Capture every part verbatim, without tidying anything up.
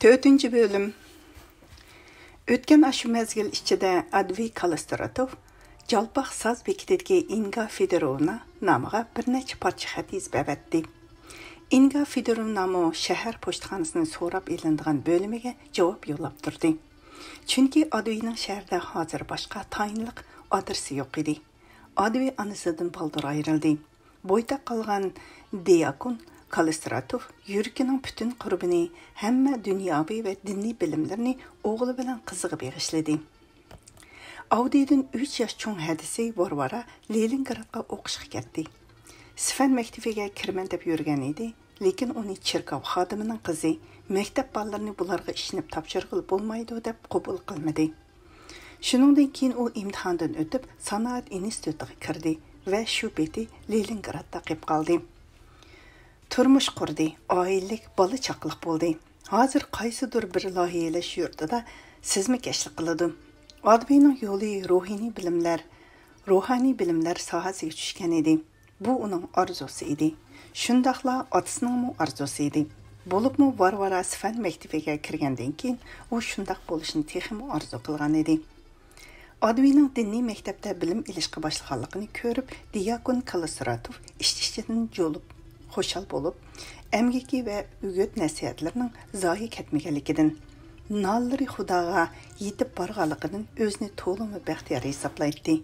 تۆتىنچى بۆلۈم. ئۆتكەن ئاشۇ مەزگىل ئىچىدە ئادۋېي كاللىستراتوف جالپاق ساز بېكىتىدىكى ئىنگا فېدوروۋنا نامىغا بىر نەچچە پارچە خەت يېزىپ ئەۋەتتى. ئىنگا فېدوروۋنامۇ شەھەر پوچتىخانىسىنىڭ سوراپ ئېلىنىدىغان بۆلۈمىگە جاۋاب يوللاپ تۇردى. چۈنكى ئادۋېينىڭ شەھەردە ھازىر باشقا تايىنلىق ئادرېسى يوق ئىدى. ئادۋېي ئانىسىدىن بالدۇر ئايرىلدى. بويتاق قالغان دىياكون كاللىستراتوف يۈرىكىنىڭ پۈتۈن قۇربىنى ھەممە دۇنياۋى ۋە دىنىي بىلىملىرىنى ئوغلى بىلەن قىزىغا بېغىشلىدى. ئادۋېيدىن ئۈچ ياش چوڭ ھەدىسى ۋارۋارا لېنىنگرادقا ئوقۇشقا كەتتى. سىفەن مەكتىپىگە كىرىمەن دەپ يۈرگەن ئىدى، لېكىن ئۇنى چېركاۋ خادىمىنىڭ قىزى، مەكتەپ بالىلىرىنى بۇلارغا ئىشىنىپ تاپشۇرغىلى بولمايدۇ دەپ قوبۇل قىلمىدى. شۇنىڭدىن كېيىن ئۇ ئىمتىھاندىن ئۆتۈپ، سانائەت ئىنستىتۇتىغا كىردى ۋە شۇ پېتى لېنىنگرادتا قېلىپ قالدى. تۇرمۇش قۇردى، ئائىلىلىك، بالا چاقىلىق بولدى. ھازىر قايسىدۇر بىر لايىھەلەش يۇرتىدا سېزمىكەشلىك قىلىدۇ. ئادۋېينىڭ يولى روھىنىي بىلىملەر، روھانىي بىلىملەر ساھەسىگە چۈشكەن ئىدى. بۇ ئۇنىڭ ئارزۇسى ئىدى. شۇنداقلا ئاتىسىنىڭمۇ ئارزۇسى ئىدى. بولۇپمۇ ۋارۋارا سىفەن مەكتىپىگە كىرگەندىن كېيىن ئۇ شۇنداق بولۇشنى تېخىمۇ ئارزۇ قىلغان ئىدى. ئادۋېينىڭ دىنىي مەكتەپتە بىلىم ئېلىشقا باشلىغانلىقىنى كۆرۈپ، دىياكون كاللىستراتوف ئىچ-ئىچىدىن جولۇپ، خۇشال بولۇپ، ئەمگىكى ۋە ئۈگۈت-نەسىھەتلىرىنىڭ زايە كەتمىگەنلىكىدىن، نالىلىرى خۇداغا يېتىپ بارغانلىقىدىن ئۆزىنى تولىمۇ بەختىيار ھېسابلايتتى.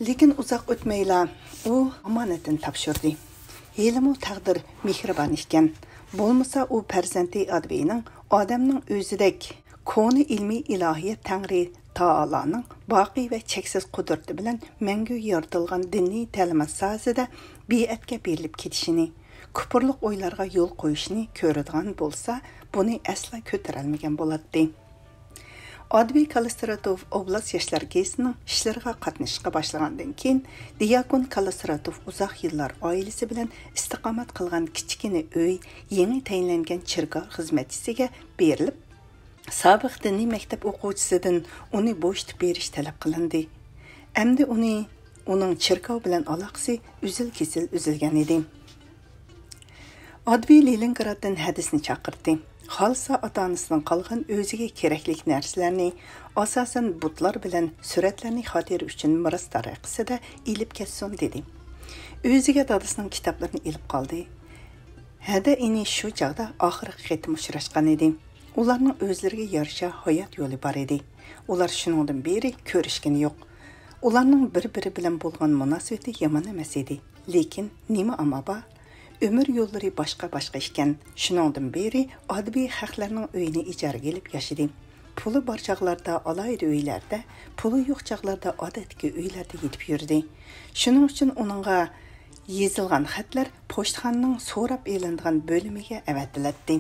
لېكىن ئۇزاق ئۆتمەيلا ئۇ ئامانەتنى تاپشۇردى. ھېلىمۇ تەقدىر مېھرىبان ئىكەن. بولمىسا ئۇ پەرزەنتى ئادۋېينىڭ ئادەمنىڭ ئۆزىدەك كونا ئىلمىي ئىلاھىيەت تەڭرى تائالانىڭ باقىي ۋە چەكسىز قۇدرىتى بىلەن مەڭگۈ يارىتىلغان دىنىي تەلىمات ساھەسىدە بىئەتكە بېرىلىپ كېتىشىنى، كۇپۇرلۇق ئويلارغا يول قويۇشىنى كۆرىدىغان بولسا، بۇنى ئەسلا كۆتۈرەلمىگەن بولاتتى. ئادۋېي كاللىستراتوف ئوبلاست ياشلار گېزىتىنىڭ ئىشلىرىغا قاتنىشىشقا باشلىغاندىن كېيىن، دىياكون كاللىستراتوف ئۇزاق يىللار ئائىلىسى بىلەن ئىستىقامەت قىلغان كىچىككىنە ئۆي يېڭى تەيىنلەنگەن چېركاۋ خىزمەتچىسىگە بېرىلىپ، سابىق دىنىي مەكتەپ ئوقۇغۇچىسىدىن ئۇنى بوشىتىپ بېرىش تەلەپ قىلىندى. ئەمدى ئۇنى، ئۇنىڭ چېركاۋ بىلەن ئالاقىسى ئۈزۈل-كېسىل ئۈزۈلگەن ئىدى. ئادۋېي لېنىنگرادتىن ھەدىسىنى چاقىرتتى. خالىسا ئاتا-ئانىسىدىن قالغان ئۆزىگە كېرەكلىك نەرسىلەرنى، ئاساسەن بۇتلار بىلەن سۈرەتلەرنى خاتىرە ئۈچۈن مىراس تارىقىسىدە ئېلىپ كەتسۇن، دېدى. ئۆزىگە دادىسىنىڭ كىتابلىرىنى ئېلىپ قالدى. ھەدە ئىنى شۇ چاغدا ئاخىرقى قېتىم ئۇچراشقان ئىدى. ئۇلارنىڭ ئۆزلىرىگە يارىشا ھايات يولى بار ئىدى. ئۇلار شۇنىڭدىن بېرى كۆرۈشكىنى يوق. ئۇلارنىڭ بىر-بىرى بىلەن بولغان مۇناسىۋىتى يامان ئەمەس ئىدى. لېكىن نېمە ئامال بار؟ ئۆمۈر يوللىرى باشقا-باشقا ئىكەن. شۇنىڭدىن بېرى ئادۋېي خەقلەرنىڭ ئۆيىنى ئىجارىگە ئېلىپ ياشىدى. پۇلى بار چاغلاردا ئالاھىدە ئۆيلەردە، پۇلى يوق چاغلاردا ئادەتتىكى ئۆيلەردە يېتىپ يۈردى. شۇنىڭ ئۈچۈن ئۇنىڭغا يېزىلغان خەتلەر پوچتىخانىنىڭ سوراپ ئېلىنىدىغان بۆلۈمىگە ئەۋەتىلەتتى.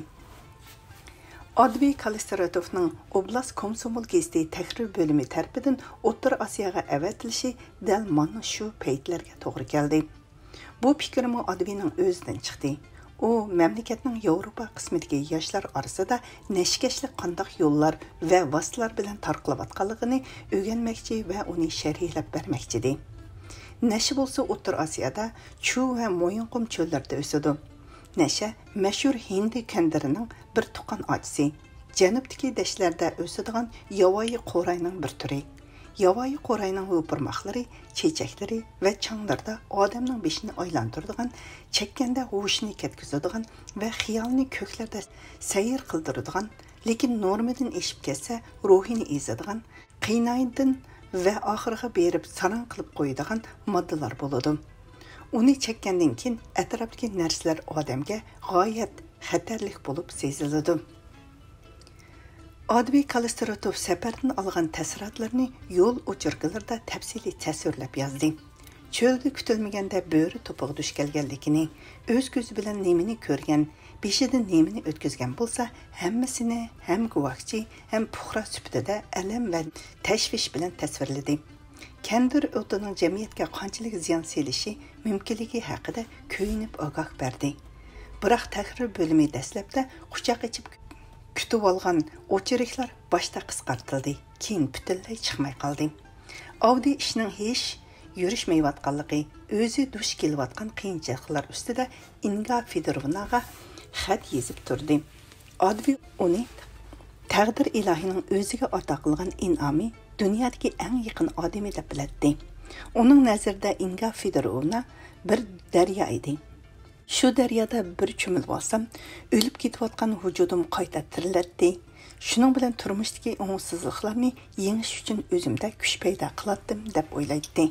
ئادۋېي كاللىستراتوفنىڭ ئوبلاست كومسومول گېزىتى تەھرىر بۆلۈمى تەرىپىدىن ئوتتۇرا ئاسىياغا ئەۋەتىلىشى دەل مانا شۇ پەيتلەرگە توغرا كەلدى. بۇ پىكرىمۇ ئادۋېينىڭ ئۆزىدىن چىقتى. ئۇ مەملىكەتنىڭ ياۋروپا قىسمىدىكى ياشلار ئارىسىدا نەشىكەشلىك قانداق يوللار ۋە ۋاسىتىلەر بىلەن تارقىلىۋاتقانلىقىنى ئۆگەنمەكچى ۋە ئۇنى شەرھلەپ بەرمەكچىدى. نەشە بولسا ئوتتۇرا ئاسىيادا چۇ ۋە مويۇنقۇم چۆللىرىدە ئۆسىدۇ. نەشە مەشھۇر ھىندى كەندىرىنىڭ بىر تۇغقان ئاچىسى، جەنۇبتىكى دەشتلەردە ئۆسىدىغان ياۋايى قوراينىڭ بىر تۈرى. ياۋايى قوراينىڭ يوپۇرماقلىرى، چېچەكلىرى ۋە چاڭلىرىدا ئادەمنىڭ بېشىنى ئايلاندۇرىدىغان، چەككەندە ھوشىنى كەتكۈزىدىغان ۋە خىيالنى كۆكلەردە سەير قىلدۇرىدىغان، لېكىن نورمىدىن ئېشىپ كەتسە روھىنى ئېزىدىغان، قىينايدىغان ۋە ئاخىرىغا بېرىپ ساراڭ قىلىپ قويىدىغان ماددىلار بولىدۇ. ئۇنى چەككەندىن كېيىن ئەتراپتىكى نەرسىلەر ئادەمگە غايەت خەتەرلىك بولۇپ سېزىلىدۇ. ئادۋېي كاللىستراتوف سەپەردىن ئالغان تەسىراتلىرىنى يول ئوچۇركىلىرىدا تەپسىلىي تەسۋىرلەپ يازدى. چۆلدە كۈتۈلمىگەندە بۆرە توپىغا دۇچ كەلگەنلىكىنى، ئۆز كۆزى بىلەن نېمىنى كۆرگەن، بېشىدىن نېمىنى ئۆتكۈزگەن بولسا، ھەممىسىنى ھەم گۇۋاھچى، ھەم پۇقرا سۈپىتىدە ئەلەم ۋە تەشۋىش بىلەن تەسۋىرلىدى. كەندىر ئوتىنىڭ جەمئىيەتكە قانچىلىك زىيان سېلىشى مۇمكىنلىكى ھەققىدە كۆيۈنۈپ ئاگاھ بەردى. بىراق تەھرىر بۆلۈمى دەسلەپتە قۇچاق ئېچىپ كۈتۈۋالغان ئوچېركلار باشتا قىسقارتىلدى، كېيىن پۈتۈنلەي چىقماي قالدى. ئادۋېي ئىشنىڭ ھېچ يۈرۈشمەيۋاتقانلىقى، ئۆزى دۇچ كېلىۋاتقان قىيىنچىلىقلار ئۈستىدە ئىنگا فېدوروۋناغا خەت يېزىپ تۇردى. ئادۋېي ئۇنى تەقدىر ئىلاھىنىڭ ئۆزىگە ئاتا قىلغان ئىنئامى، دۇنيادىكى ئەڭ يېقىن ئادىمى دەپ بىلەتتى. ئۇنىڭ نەزىرىدە ئىنگا فېدوروۋنا بىر دەريا ئىدى. شۇ دەريادا بىر چۆمۈلۈۋالسام، ئۆلۈپ كېتىۋاتقان ۋۇجۇدۇم قايتا تىرىلەتتى. شۇنىڭ بىلەن تۇرمۇشتىكى ئوڭۇشسىزلىقلارنى يېڭىش ئۈچۈن ئۆزۈمدە كۈچ پەيدا قىلاتتىم، دەپ ئويلايتتى.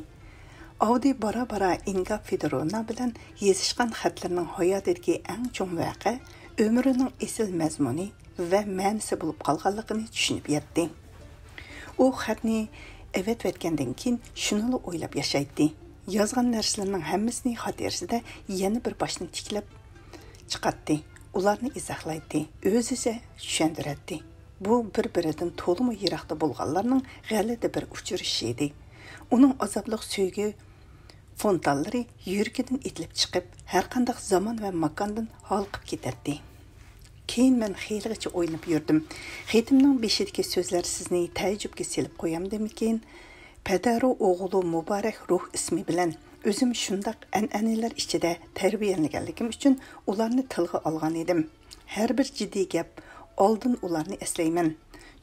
ئاۋدىي بارا-بارا ئىنگا فېدوروۋنا بىلەن يېزىشقان خەتلىرىنىڭ ھاياتىدىكى ئەڭ چوڭ ۋەقە، ئۆمرىنىڭ ئېسىل مەزمۇنى ۋە مەنىسى بولۇپ قالغانلىقىنى چۈشىنىپ يەتتى. ئۇ خەتنى ئەۋەتىۋەتكەندىن كېيىن شۇنىلا ئويلاپ ياشايتتى. يازغان نەرسىلىرىنىڭ ھەممىسىنى خاتىرىسىدە يەنە بىر باشتىن تىكلەپ چىقاتتى. ئۇلارنى ئىزاھلايتتى، ئۆزىچە چۈشەندۈرەتتى. بۇ بىر-بىرىدىن تولىمۇ يىراقتا بولغانلارنىڭ غەلىتە بىر ئۇچرىشىشى ئىدى. ئۇنىڭ ئازابلىق سۆيگۈ فونتانلىرى يۈرىكىدىن ئېتىلىپ چىقىپ، ھەرقانداق زامان ۋە ماكاندىن ھالقىپ كېتەتتى. كېيىن مەن خېلىغىچە ئويلىنىپ يۈردۈم. خېتىمنىڭ بېشىدىكى سۆزلەر سىزنى تەئەججۈپكە سېلىپ قويامدىمىكىن؟ پەدەرۇ ئوغۇلۇ مۇبارەك روھ ئىسمى بىلەن ئۆزۈم شۇنداق ئەنئەنىلەر ئىچىدە تەربىيەلەنگەنلىكىم ئۈچۈن ئۇلارنى تىلغا ئالغان ئىدىم. ھەر بىر جىددىي گەپ ئالدىن ئۇلارنى ئەسلەيمەن.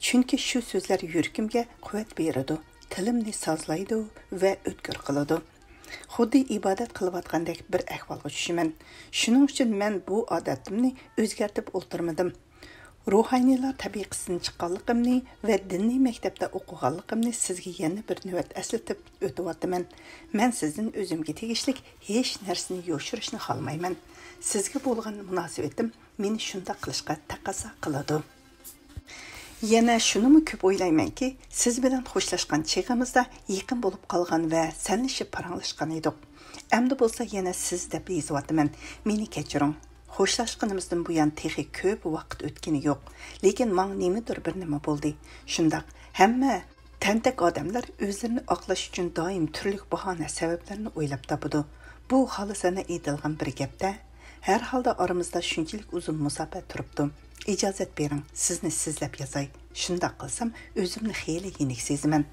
چۈنكى شۇ سۆزلەر يۈرىكىمگە قۇۋۋەت بېرىدۇ، تىلىمنى سازلايدۇ ۋە ئۆتكۈر قىلىدۇ. خۇددى ئىبادەت قىلىۋاتقاندەك بىر ئەھۋالغا چۈشىمەن. شۇنىڭ ئۈچۈن مەن بۇ ئادىتىمنى ئۆزگەرتىپ ئولتۇرمىدىم. روھانىيلار تەبىقىسىدىن چىققانلىقىمنى ۋە دىنىي مەكتەپتە ئوقۇغانلىقىمنى سىزگە يەنە بىر نۆۋەت ئەسلىتىپ ئۆتۈۋاتىمەن. مەن سىزدىن ئۆزۈمگە تېگىشلىك ھېچ نەرسىنى يوشۇرۇشنى خالىمايمەن. سىزگە بولغان مۇناسىۋىتىم مېنى شۇنداق قىلىشقا تەقەززا قىلىدۇ. يەنە شۇنىمۇ كۆپ ئويلايمەنكى، سىز بىلەن خوشلاشقان چېغىمىزدا يېقىن بولۇپ قالغان ۋە سەنلىشىپ پاراڭلاشقان ئىدۇق. ئەمدى بولسا يەنە سىز دەپ يېزىۋاتىمەن. مېنى كەچۈرۈڭ. خوشلاشقىنىمىزدىن بۇيان تېخى كۆپ ۋاقىت ئۆتكىنى يوق. لېكىن ماڭا نېمىدۇر بىر نېمە بولدى. شۇنداق، ھەممە تەنتەك ئادەملەر ئۆزلىرىنى ئاقلاش ئۈچۈن دائىم تۈرلۈك باھانە سەۋەبلەرنى ئويلاپ تاپىدۇ. بۇ خالىسانە ئېيتىلغان بىر گەپتە، ھەر ھالدا ئارىمىزدا شۇنچىلىك ئۇزۇن مۇساپە تۇرۇپتۇ. ئىجازەت بېرىڭ، سىزنى سىزلەپ يازاي. شۇنداق قىلسام، ئۆزۈمنى خېلى يېنىك سېزىمەن.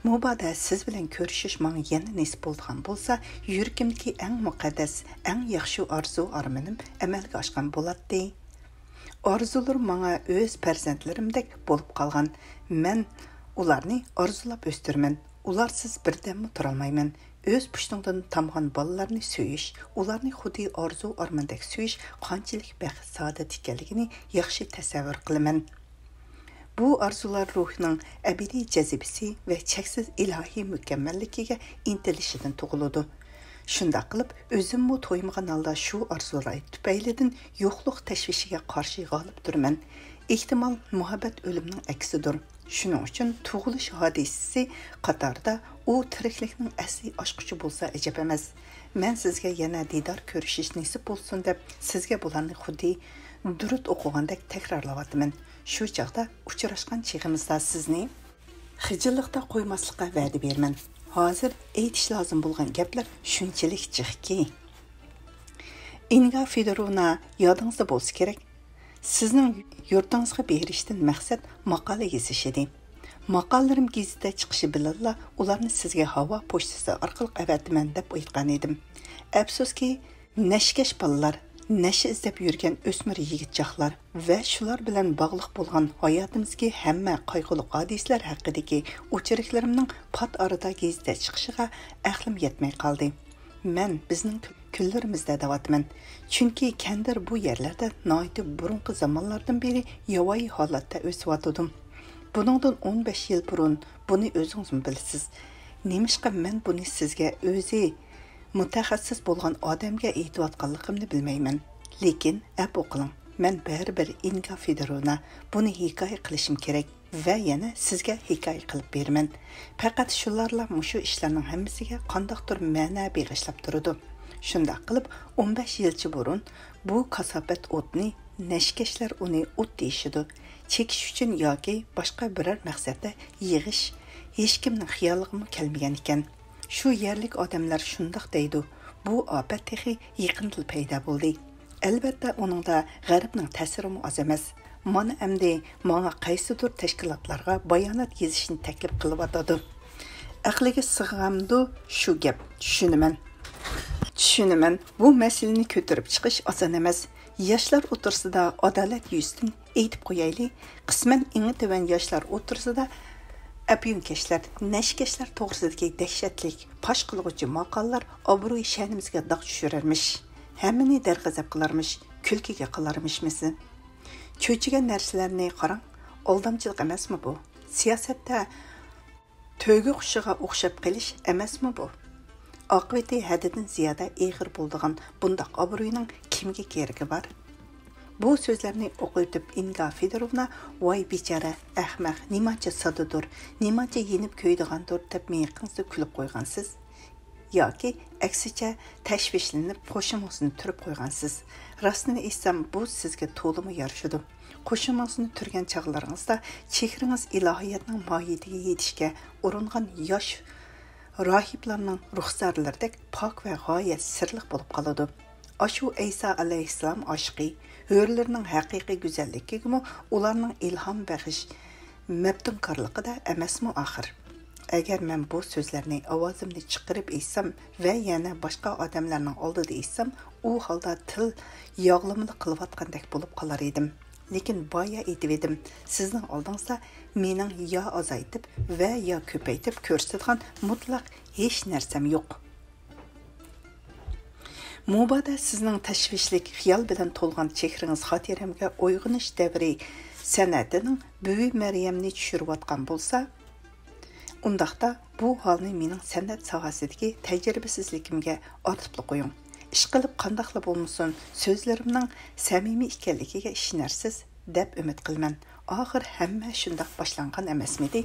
مۇبادا سىز بىلەن كۆرۈشۈش ماڭا يەنە نېسىپ بولىدىغان بولسا، يۈرىكىمدىكى ئەڭ مۇقەددەس، ئەڭ ياخشى ئارزۇ-ئارمىنىم ئەمەلگە ئاشقان بولاتتى. ئارزۇلىرىم ماڭا ئۆز پەرزەنتلىرىمدەك بولۇپ قالغان. مەن ئۇلارنى ئارزۇلاپ ئۆستۈرىمەن. ئۇلارسىز بىردەممۇ تۇرالمايمەن. ئۆز پۇشتۇڭدىن تامغان بالىلارنى سۆيۈش، ئۇلارنى خۇددى ئارزۇ-ئارماندەك سۆيۈش قانچىلىك بەخت-سائادەت ئىكەنلىكىنى ياخشى تەسەۋۋۇر قىلىمەن. بۇ ئارزۇلار روھنىڭ ئەبەدىي جاذىبىسى ۋە چەكسىز ئىلاھىي مۇكەممەللىكىگە ئىنتىلىشىدىن تۇغۇلىدۇ. شۇنداق قىلىپ، ئۆزۈممۇ تويمىغان ھالدا شۇ ئارزۇلار تۈپەيلىدىن يوقلۇق تەشۋىشىگە قارشى غالىب تۇرىمەن. ئېھتىمال، مۇھەببەت ئۆلۈمنىڭ ئەكسىدۇر. شۇنىڭ ئۈچۈن تۇغۇلۇش ھادىسىسى قاتارىدا ئۇ تىرىكلىكنىڭ ئەسلى ئاچقۇچى بولسا ئەجەب ئەمەس. مەن سىزگە يەنە دىدار كۆرۈشۈش نېسىپ بولسۇن دەپ، سىزگە بۇلارنى خۇددى دۇرۇت ئوقۇغاندەك تەكرارلاۋاتىمەن. شۇ چاغدا ئۇچراشقان چېغىمىزدا سىزنى خىجىللىقتا قويماسلىققا ۋەدە بېرىمەن. ھازىر ئېيتىش لازىم بولغان گەپلەر شۇنچىلىك جىقكى. ئىنگا فېدوروۋنا، يادىڭىزدا بولسا كېرەك، سىزنىڭ يۇرتىڭىزغا بېرىشتىن مەقسەت ماقالە يېزىش ئىدى. ماقالىلىرىم گېزىتتە چىقىشى بىلەنلا ئۇلارنى سىزگە ھاۋا پوچتىسى ئارقىلىق ئەۋەتىمەن دەپ ئېيتقان ئىدىم. ئەپسۇسكى، نەشىكەش بالىلار، نەشە ئىزدەپ يۈرگەن ئۆسمۈر يىگىتچاقلار ۋە شۇلار بىلەن باغلىق بولغان ھاياتىمىزدىكى ھەممە قايغۇلۇق ھادىسىلەر ھەققىدىكى ئۇچۇرلىرىمنىڭ پات ئارىدا گېزىتتە چىقىشىغا ئەقلىم يەتمەي قالدى. مەن بىزنىڭ كۈنلىرىمىزدە دەۋاتىمەن. چۈنكى كەندىر بۇ يەرلەردە ناھايىتى بۇرۇنقى زامانلاردىن بېرى ياۋايى ھالەتتە ئۆسۈۋاتىدۇ. بۇنىڭدىن ئون بەش يىل بۇرۇن، بۇنى ئۆزىڭىزمۇ بىلىسىز. نېمىشقا مەن بۇنى سىزگە ئۆزى مۇتەخەسسىس بولغان ئادەمگە ئېيتىۋاتقانلىقىمنى بىلمەيمەن. لېكىن، ئەپۇ قىلىڭ، مەن بەرىبىر ئىنگا فېدوروۋنا بۇنى ھېكايە قىلىشىم كېرەك. ۋە يەنە سىزگە ھېكايە قىلىپ بېرىمەن. پەقەت شۇلارلا مۇشۇ ئىشلارنىڭ ھەممىسىگە قانداقتۇر مەنە بېغىشلاپ تۇرىدۇ. شۇنداق قىلىپ، ئون بەش يىلچە بۇرۇن بۇ كاساپەت ئوتنى نەشىكەشلەر ئۇنى ئوت دېيىشىدۇ. چېكىش ئۈچۈن ياكى باشقا بىرەر مەقسەتتە يىغىش ھېچكىمنىڭ خىيالىغىمۇ كەلمىگەن ئىكەن. شۇ يەرلىك ئادەملەر شۇنداق دەيدۇ، بۇ ئاپەت تېخى يېقىندىلا پەيدا بولدى. ئەلۋەتتە، ئۇنىڭدا غەربنىڭ تەسىرىمۇ ئاز ئەمەس. مانا ئەمدى ماڭا قايسىدۇر تەشكىلاتلارغا بايانات يېزىشنى تەكلىپ قىلىۋاتىدۇ. ئەقلىگە سىغامدۇ شۇ گەپ؟ چۈشىنىمەن. چۈشىنىمەن، بۇ مەسىلىنى كۆتۈرۈپ چىقىش ئاسان ئەمەس. ياشلار ئوتتۇرىسىدا ئادالەت يۈزىسىدىن ئېيتىپ قويايلى، قىسمەن ئېڭى تۆۋەن ياشلار ئوتتۇرىسىدا ئەپيۈنكەشلەر، نەشىكەشلەر توغرىسىدىكى دەھشەتلىك، پاش قىلغۇچى ماقالىلار ئابرۇي شەنىمىزگە داغ چۈشۈرەرمىش، ھەممىنى دەرغەزەپ قىلارمىش، كۈلكىگە قالارمىشمىز. چۆچۈگەن نەرسىلەرنى قاراڭ، ئالدامچىلىق ئەمەسمۇ بۇ؟ سىياسەتتە تۆگە قۇشىغا ئوخشاپ قېلىش ئەمەسمۇ بۇ؟ ئاقىۋىتى ھەددىدىن زىيادە ئېغىر بولىدىغان بۇنداق ئابرۇينىڭ كىمگە كېرىكى بار؟ بۇ سۆزلەرنى ئوقۇۋېتىپ ئىنگا فېدوروۋنا، ۋاي بىچارە، ئەخمەق، نېمانچە سادىدۇر، نېمانچە يېنىپ كۆيىدىغاندۇر دەپ مىيىقىڭىزدا كۈلۈپ قويغانسىز. ياكى ئەكسىچە تەشۋىشلىنىپ قوشۇمىڭىزنى تۈرۈپ قويغانسىز. راستىنى ئېيتسام، بۇ سىزگە تولىمۇ يارىشىدۇ. قوشۇمىڭىزنى تۈرگەن چاغلىرىڭىزدا چېھرىڭىز ئىلاھىيەتنىڭ ماھىيىتىگە يېتىشكە ئۇرۇنغان ياش راھىبلارنىڭ رۇخسارلىرىدەك پاك ۋە غايەت سىرلىق بولۇپ قالىدۇ. ئاشۇ ئەيسا ئەلەيھىسسالام ئاشىقى، ھۆرلىرىنىڭ ھەقىقىي گۈزەللىكىگىمۇ ئۇلارنىڭ ئىلھام بەخش مەپتۇنكارلىقىدا ئەمەسمۇ ئاخىر؟ ئەگەر مەن بۇ سۆزلەرنى ئاۋازىمنى چىقىرىپ ئېيتسام ۋە يەنە باشقا ئادەملەرنىڭ ئالدىدا ئېيتسام، ئۇ ھالدا تىل ياغلىمىلىق قىلىۋاتقاندەك بولۇپ قالار ئىدىم. لېكىن بايا ئېيتىۋىدىم، سىزنىڭ ئالدىڭىزدا مېنىڭ يا ئازايتىپ ۋە يا كۆپەيتىپ كۆرسىتىدىغان مۇتلەق ھېچ نەرسەم يوق. مۇبادا سىزنىڭ تەشۋىشلىك خىيال بىلەن تولغان چېھرىڭىز خاتىرەمگە ئويغىنىش دەۋرى سەنئىتىنىڭ بۈۋى مەريەمنى چۈشۈرۈۋاتقان بولسا، ئۇنداقتا بۇ ھالنى مېنىڭ سەنئەت ساھەسىدىكى تەجرىبىسىزلىكىمگە ئارتىپلا قويۇڭ. ئىشقىلىپ، قانداقلا بولمىسۇن، سۆزلىرىمنىڭ سەمىمىي ئىكەنلىكىگە ئىشىنەرسىز، دەپ ئۈمىد قىلىمەن. ئاخىر ھەممە شۇنداق باشلانغان ئەمەسمىدى؟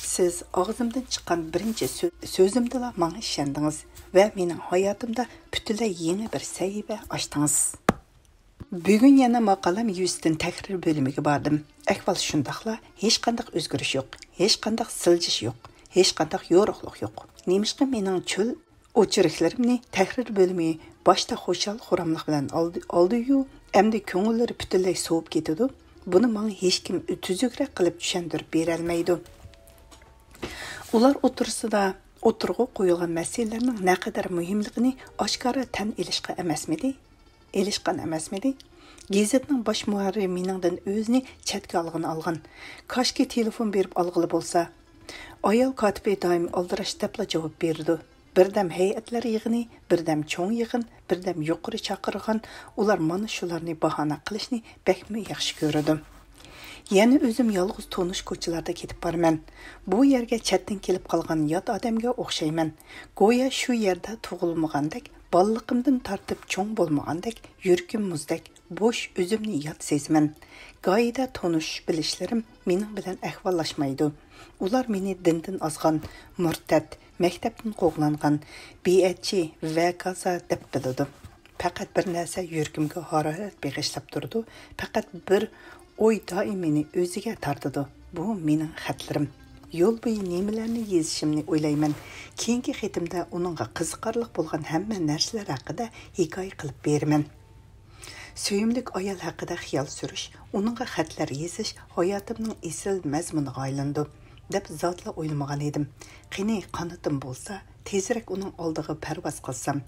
سىز ئاغزىمدىن چىققان بىرىنچى سۆ-، سۆزۈمدىلا ماڭا ئىشەندىڭىز ۋە مېنىڭ ھاياتىمدا پۈتۈنلەي يېڭى بىر سەھىپە ئاچتىڭىز. بۈگۈن يەنە ماقالەم يۈزىسىدىن تەھرىر بۆلۈمىگە باردىم. ئەھۋال شۇنداقلا، ھېچقانداق ئۆزگىرىش يوق، ھېچقانداق سىلجىش يوق، ھېچقانداق يورۇقلۇق يوق. نېمىشقا مېنىڭ چۆل ئوچېركلىرىمنى تەھرىر بۆلۈمى باشتا خۇشال-خۇراملىق بىلەن ئالدى-، ئالدى-يۇ، ئەمدى كۆڭۈللىرى پۈتۈنلەي سوۋۇپ كېتىدۇ. بۇنى ماڭا ھېچكىم تۈزۈكرەك قىلىپ چۈشەندۈرۈپ بېرەلمەيدۇ. ئۇلار ئوتتۇرىسىدا ئوتتۇرىغا قويۇلغان مەسىلىلەرنىڭ نەقەدەر مۇھىملىقىنى ئاشكارا تەن ئېلىشقا ئەمەسمىدى؟ ئېلىشقان ئەمەسمىدى؟ گېزىتنىڭ باش مۇھەررىرى مېنىڭدىن ئۆزىنى چەتكە ئالغىنى ئالغان. كاشكى تېلېفون بېرىپ ئالغىلى بولسا. ئايال كاتىپى دائىم ئالدىراش دەپلا جاۋاب بېرىدۇ. بىردەم ھەيئەتلەر يىغىنى، بىردەم چوڭ يىغىن، بىردەم يۇقىرى چاقىرغان، ئۇلار مانا شۇلارنى باھانە قىلىشنى بەكمۇ ياخشى كۆرىدۇ. يەنە ئۆزۈم يالغۇز تونۇش كوچىلاردا كېتىپ بارىمەن. بۇ يەرگە چەتتىن كېلىپ قالغان يات ئادەمگە ئوخشايمەن. گويا شۇ يەردە تۇغۇلمىغاندەك، بالىلىقىمدىن تارتىپ چوڭ بولمىغاندەك، يۈرىكىم مۇزدەك بوش، ئۆزۈمنى يات سېزىمەن. گاھىدا تونۇش بىلىشلىرىم مېنىڭ بىلەن ئەھۋاللاشمايدۇ. ئۇلار مېنى دىندىن ئازغان، مۇرتەت، مەكتەپتىن قوغلانغان، بىئەتچى ۋە كازا دەپ بىلىدۇ. پەقەت بىر نەرسە يۈرىكىمگە ھارارەت بېغىشلاپ تۇرىدۇ، پەقەت بىر ئوي دائىم مېنى ئۆزىگە تارتىدۇ. بۇ مېنىڭ خەتلىرىم. يول بويى نېمىلەرنى يېزىشىمنى ئويلايمەن. كېيىنكى خېتىمدە ئۇنىڭغا قىزىقارلىق بولغان ھەممە نەرسىلەر ھەققىدە ھېكايە قىلىپ بېرىمەن. سۆيۈملۈك ئايال ھەققىدە خىيال سۈرۈش، ئۇنىڭغا خەتلەر يېزىش ھاياتىمنىڭ ئېسىل مەزمۇنىغا ئايلىنىدۇ، دەپ زادىلا ئويلىمىغان ئىدىم. قېنى، قانىتىم بولسا، تېزرەك ئۇنىڭ ئالدىغا پەرۋاز قىلسام،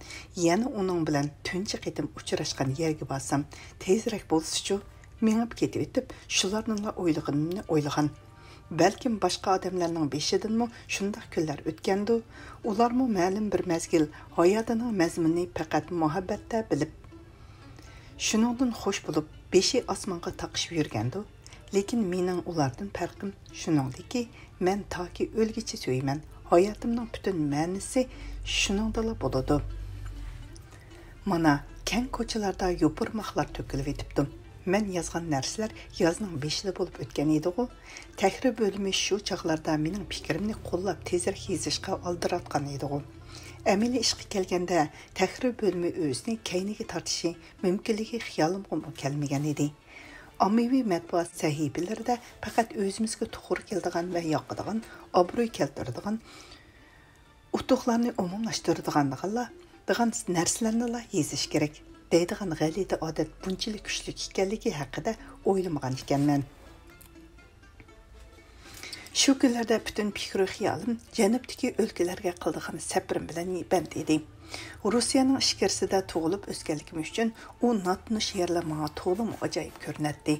يەنە ئۇنىڭ بىلەن تۇنجى قېتىم ئۇچراشقان يەرگە بارسام، تېزرەك بولسىچۇ؟ مېڭىپ كېتىۋېتىپ، شۇلارنىلا ئويلىغىنىمنى ئويلىغان. بەلكىم باشقا ئادەملەرنىڭ بېشىدىنمۇ شۇنداق كۈنلەر ئۆتكەندۇ؟ ئۇلارمۇ مەلۇم بىر مەزگىل ھاياتىنىڭ مەزمۇنىنى پەقەت مۇھەببەتتە بىلىپ، شۇنىڭدىن خوش بولۇپ، بېشى ئاسمانغا تاقىشىپ يۈرگەندۇ؟ لېكىن مېنىڭ ئۇلاردىن پەرقىم شۇنىڭدىكى، مەن تاكى ئۆلگۈچە سۆيىمەن. ھاياتىمنىڭ پۈتۈن مەنىسى شۇنىڭدىلا بولىدۇ. مانا، كەڭ كوچىلاردا يوپۇرماقلار تۆكۈلۈۋېتىپتۇ. مەن يازغان نەرسىلەر يازنىڭ بېشىدا بولۇپ ئۆتكەن ئىدىغۇ. تەھرىر بۆلۈمى شۇ چاغلاردا مېنىڭ پىكرىمنى قوللاپ تېزرەك يېزىشقا ئالدىراتقان ئىدىغۇ. ئەمەلىي ئىشقا كەلگەندە، تەھرىر بۆلۈمى ئۆزىنى كەينىگە تارتىشى مۇمكىنلىكى خىيالىمغىمۇ كەلمىگەن ئىدى. ئاممىۋى مەتبۇئات سەھىپىلىرىدە پەقەت ئۆزىمىزگە توغرا كېلىدىغان ۋە ياقىدىغان، ئابرۇي كەلتۈرىدىغان ئۇتۇقلارنى ئومۇملاشتۇرىدىغانلىغانلا، دېغان نەرسىلەرنىلا يېزىش كېرەك، دەيدىغان غەلىتە ئادەت بۇنچىلىك كۈچلۈك ئىكەنلىكى ھەققىدە ئويلىمىغان ئىكەنمەن. شۇ كۈنلەردە پۈتۈن پىكرۇ خىيالىم جەنۇبتىكى ئۆلكىلەرگە قىلىدىغان سەپىرىم بىلەن بەند ئىدى. روسىيەنىڭ ئىچكىرىسىدە تۇغۇلۇپ ئۆسكەنلىكىم ئۈچۈن ئۇ ناتونۇش يەرلەر ماڭا تولىمۇ ئاجايىپ كۆرۈنەتتى.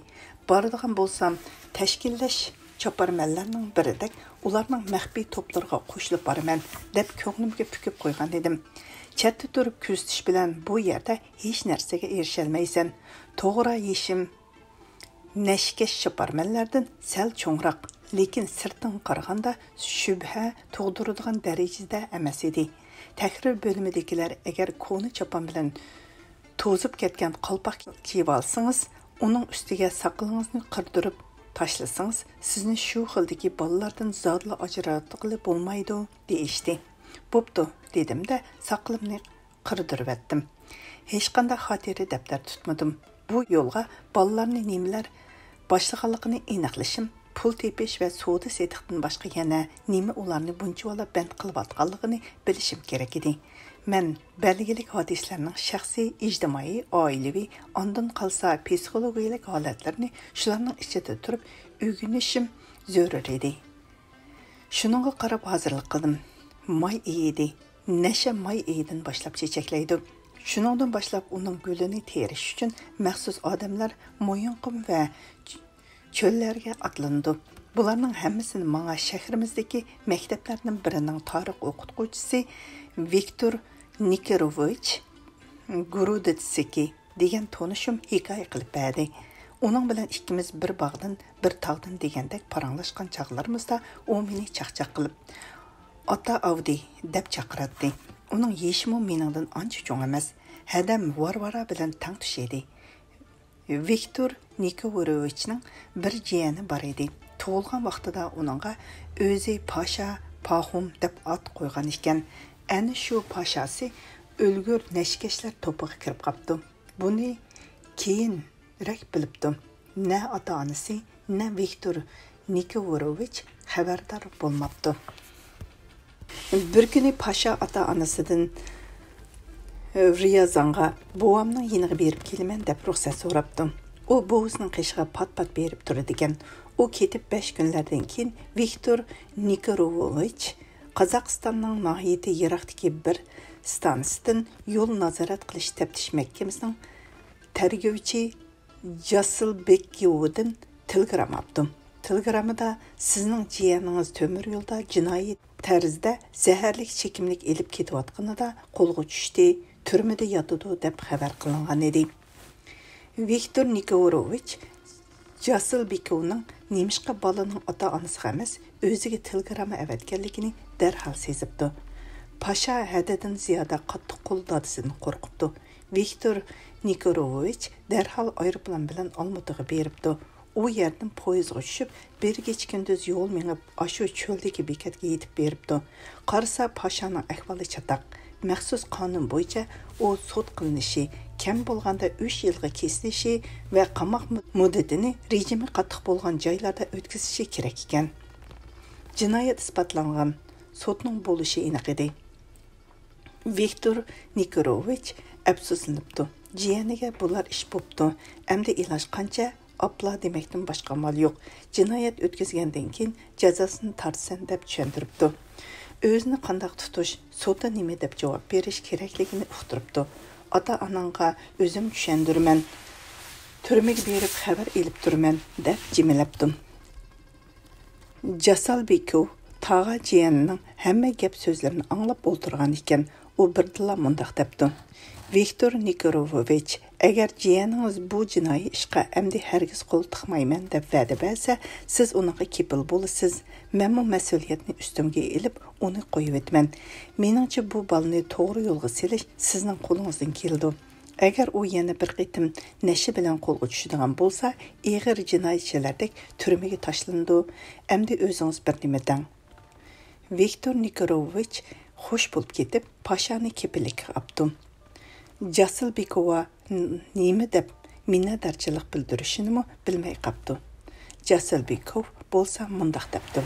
بارىدىغان بولسام، تەشكىللەش چاپارمەنلەرنىڭ بىرىدەك ئۇلارنىڭ مەخپىي توپلىرىغا قوشۇلۇپ بارىمەن، دەپ كۆڭلۈمگە پۈكۈپ قويغان ئىدىم. چەتتە تۇرۇپ كۆزىتىش بىلەن بۇ يەردە ھېچ نەرسىگە ئېرىشەلمەيسەن. توغرا يېشىم نەشكەش چاپارمەنلەردىن سەل چوڭراق، لېكىن سىرتىدىن قارىغاندا شۈبھە تۇغدۇرىدىغان دەرىجىدە ئەمەس ئىدى. تەھرىر بۆلۈمىدىكىلەر ئەگەر كونا چاپان بىلەن توزۇپ كەتكەن قالپاق كىيىۋالسىڭىز، ئۇنىڭ ئۈستىگە ساقىلىڭىزنى قىردۇرۇپ تاشلىسىڭىز، سىزنى شۇ خىلدىكى بالىلاردىن زادىلا ئاجراتقىلى بولمايدۇ، دېيىشتى. بوپتۇ، دېدىم-دە، ساقىلىمنى قىردۇرۇۋەتتىم. ھېچقانداق خاتىرە دەپتەر تۇتمىدىم. بۇ يولغا بالىلارنى نېمىلەر باشلىغانلىقىنى ئېنىقلىشىم، پۇل تېپىش ۋە سودا-سېتىقتىن باشقا يەنە نېمە ئۇلارنى بۇنچىۋالا بەند قىلىۋاتقانلىقىنى بىلىشىم كېرەك ئىدى. مەن بەلگىلىك ھادىسىلەرنىڭ شەخسىي، ئىجتىمائىي، ئائىلىۋى، ئاندىن قالسا پسىخولوگىيەلىك ھالەتلىرىنى شۇلارنىڭ ئىچىدە تۇرۇپ ئۆگىنىشىم زۆرۈر ئىدى. شۇنىڭغا قاراپ ھازىرلىق قىلدىم. ماي ئېيى ئىدى. نەشە ماي ئېيىدىن باشلاپ چېچەكلەيدۇ. شۇنىڭدىن باشلاپ ئۇنىڭ گۈلىنى تېرىش ئۈچۈن مەخسۇس ئادەملەر مويۇنقۇم ۋە چۆللەرگە ئاتلىنىدۇ. بۇلارنىڭ ھەممىسىنى ماڭا شەھىرىمىزدىكى مەكتەپلەرنىڭ بىرىنىڭ تارىخ ئوقۇتقۇچىسى ۋىكتور نىكىروۋىچ گۇرۇدېتسكىي دېگەن تونۇشۇم ھېكايە قىلىپ بەردى. ئۇنىڭ بىلەن ئىككىمىز بىر باغدىن، بىر تاغدىن دېگەندەك پاراڭلاشقان چاغلىرىمىزدا ئۇ مېنى چاقچاق قىلىپ، «ئاتا ئاۋدى» دەپ چاقىراتتى. ئۇنىڭ يېشىمۇ مېنىڭدىن ئانچە چوڭ ئەمەس. ھەدەم ۋارۋارا بىلەن تەڭتۇش ئىدى. ۋىكتور نىكىفوروۋىچنىڭ بىر جىيەنى بار ئىدى. تۇغۇلغان ۋاقتىدا ئۇنىڭغا ئۆزى پاشا، پاخوم دەپ ئات قويغان ئىكەن. ئەنە شۇ پاشاسى ئۆلگۈر نەشكەشلەر توپىغا كىرىپ قاپتۇ. بۇنى كېيىنرەك بىلىپتۇ. نە ئاتا-ئانىسى، نە ۋىكتور نىكىفوروۋىچ خەۋەردار بولماپتۇ. بىر كۈنى پاشا ئاتا-ئانىسىدىن رىيازانغا «بوۋامنىڭ يېنىغا بېرىپ كېلىمەن» دەپ رۇخسەت سوراپتۇ. ئۇ بوۋىسىنىڭ قېشىغا پات-پات بېرىپ تۇرىدىكەن. ئۇ كېتىپ بەش كۈنلەردىن كېيىن ۋىكتور نىكىروۋىچ قازاقىستاننىڭ ناھايىتى يىراقتىكى بىر ستانسىدىن يول نازارەت قىلىش تەپتىش مەھكىمىسىنىڭ تەرگىۋچى جاسىلبېكوۋدىن تېلېگرامما ئاپتۇ. تېلېگراممىدا «سىزنىڭ جىيەنىڭىز تۆمۈر يولدا جىنايى تەرزدە زەھەرلىك چېكىملىك ئېلىپ كېتىۋاتقىنىدا قولغا چۈشتى، تۈرمىدە ياتىدۇ» دەپ خەۋەر قىلىنغان ئىدى. ۋىكتور نىكىفوروۋىچ جاسىلبېكوۋنىڭ نېمىشقا بالىنىڭ ئاتا-ئانىسىغا ئەمەس، ئۆزىگە تېلېگرامما ئەۋەتكەنلىكىنى دەرھال سېزىپتۇ. پاشا ھەددىدىن زىيادە قاتتىق قول دادىسىدىن قورقۇپتۇ. ۋىكتور نىكىفوروۋىچ دەرھال ئايروپىلان بىلەن ئالمۇتىغا بېرىپتۇ. ئۇ يەردىن پويىزغا چۈشۈپ، بىر كېچە-كۈندۈز يول مېڭىپ، ئاشۇ چۆلدىكى بېكەتكە يېتىپ بېرىپتۇ. قارىسا، پاشانىڭ ئەھۋالى چاتاق. مەخسۇس قانۇن بويىچە ئۇ سوت قىلىنىشى، كەم بولغاندا ئۈچ يىلغا كېسىلىشى ۋە قاماق مۇددىتىنى رېجىمى قاتتىق بولغان جايلاردا ئۆتكۈزۈشى كېرەك ئىكەن. جىنايەت ئىسپاتلانغان، سوتنىڭ بولۇشى ئېنىق ئىدى. ۋىكتور نىكىفوروۋىچ ئەپسۇسلىنىپتۇ. جىيەنىگە بۇلار ئىش بوپتۇ، ئەمدى ئىلاج قانچە؟ ئاپلا دېمەكتىن باشقا ئامال يوق. جىنايەت ئۆتكۈزگەندىن كېيىن جازاسىنى تارتىسەن دەپ چۈشەندۈرۈپتۇ. ئۆزىنى قانداق تۇتۇش، سوتتا نېمە دەپ جاۋاب بېرىش كېرەكلىكىنى ئۇقتۇرۇپتۇ. ئاتا-ئاناڭغا ئۆزۈم چۈشەندۈرىمەن، تۈرمىگە بېرىپ خەۋەر ئېلىپ تۇرىمەن دەپ جىمىلەپتۇ. جاسالبېكوف تاغا جىيەنىنىڭ ھەممە گەپ سۆزلىرىنى ئاڭلاپ ئولتۇرغان ئىكەن. ئۇ بىردىنلا مۇنداق دەپتۇ: «ۋىكتور نىكىفوروۋىچ، ئەگەر جىيەنىڭىز بۇ جىنايى ئىشقا ئەمدى ھەرگىز قول تىقمايمەن دەپ ۋەدە بەرسە، سىز ئۇنىڭغا كېپىل بولىسىز. مەنمۇ مەسئۇلىيەتنى ئۈستۈمگە ئېلىپ، ئۇنى قويۇۋېتىمەن. مېنىڭچە، بۇ بالىنى توغرا يولغا سېلىش سىزنىڭ قولىڭىزدىن كېلىدۇ. ئەگەر ئۇ يەنە بىر قېتىم نەشە بىلەن قولغا چۈشىدىغان بولسا، ئېغىر جىنايەتچىلەردەك تۈرمىگە تاشلىنىدۇ. ئەمدى ئۆزىڭىز بىر نېمە دەڭ.» ۋىكتور نىكىفوروۋىچ خوش بولۇپ كېتىپ، پاشانى كېپىللىككە ئاپتۇ. جاسىلبېكوۋا ن-، نېمە دەپ مىننەتدارچىلىق بىلدۈرۈشىنىمۇ بىلمەي قاپتۇ. جاسىلبېكوف بولسا مۇنداق دەپتۇ: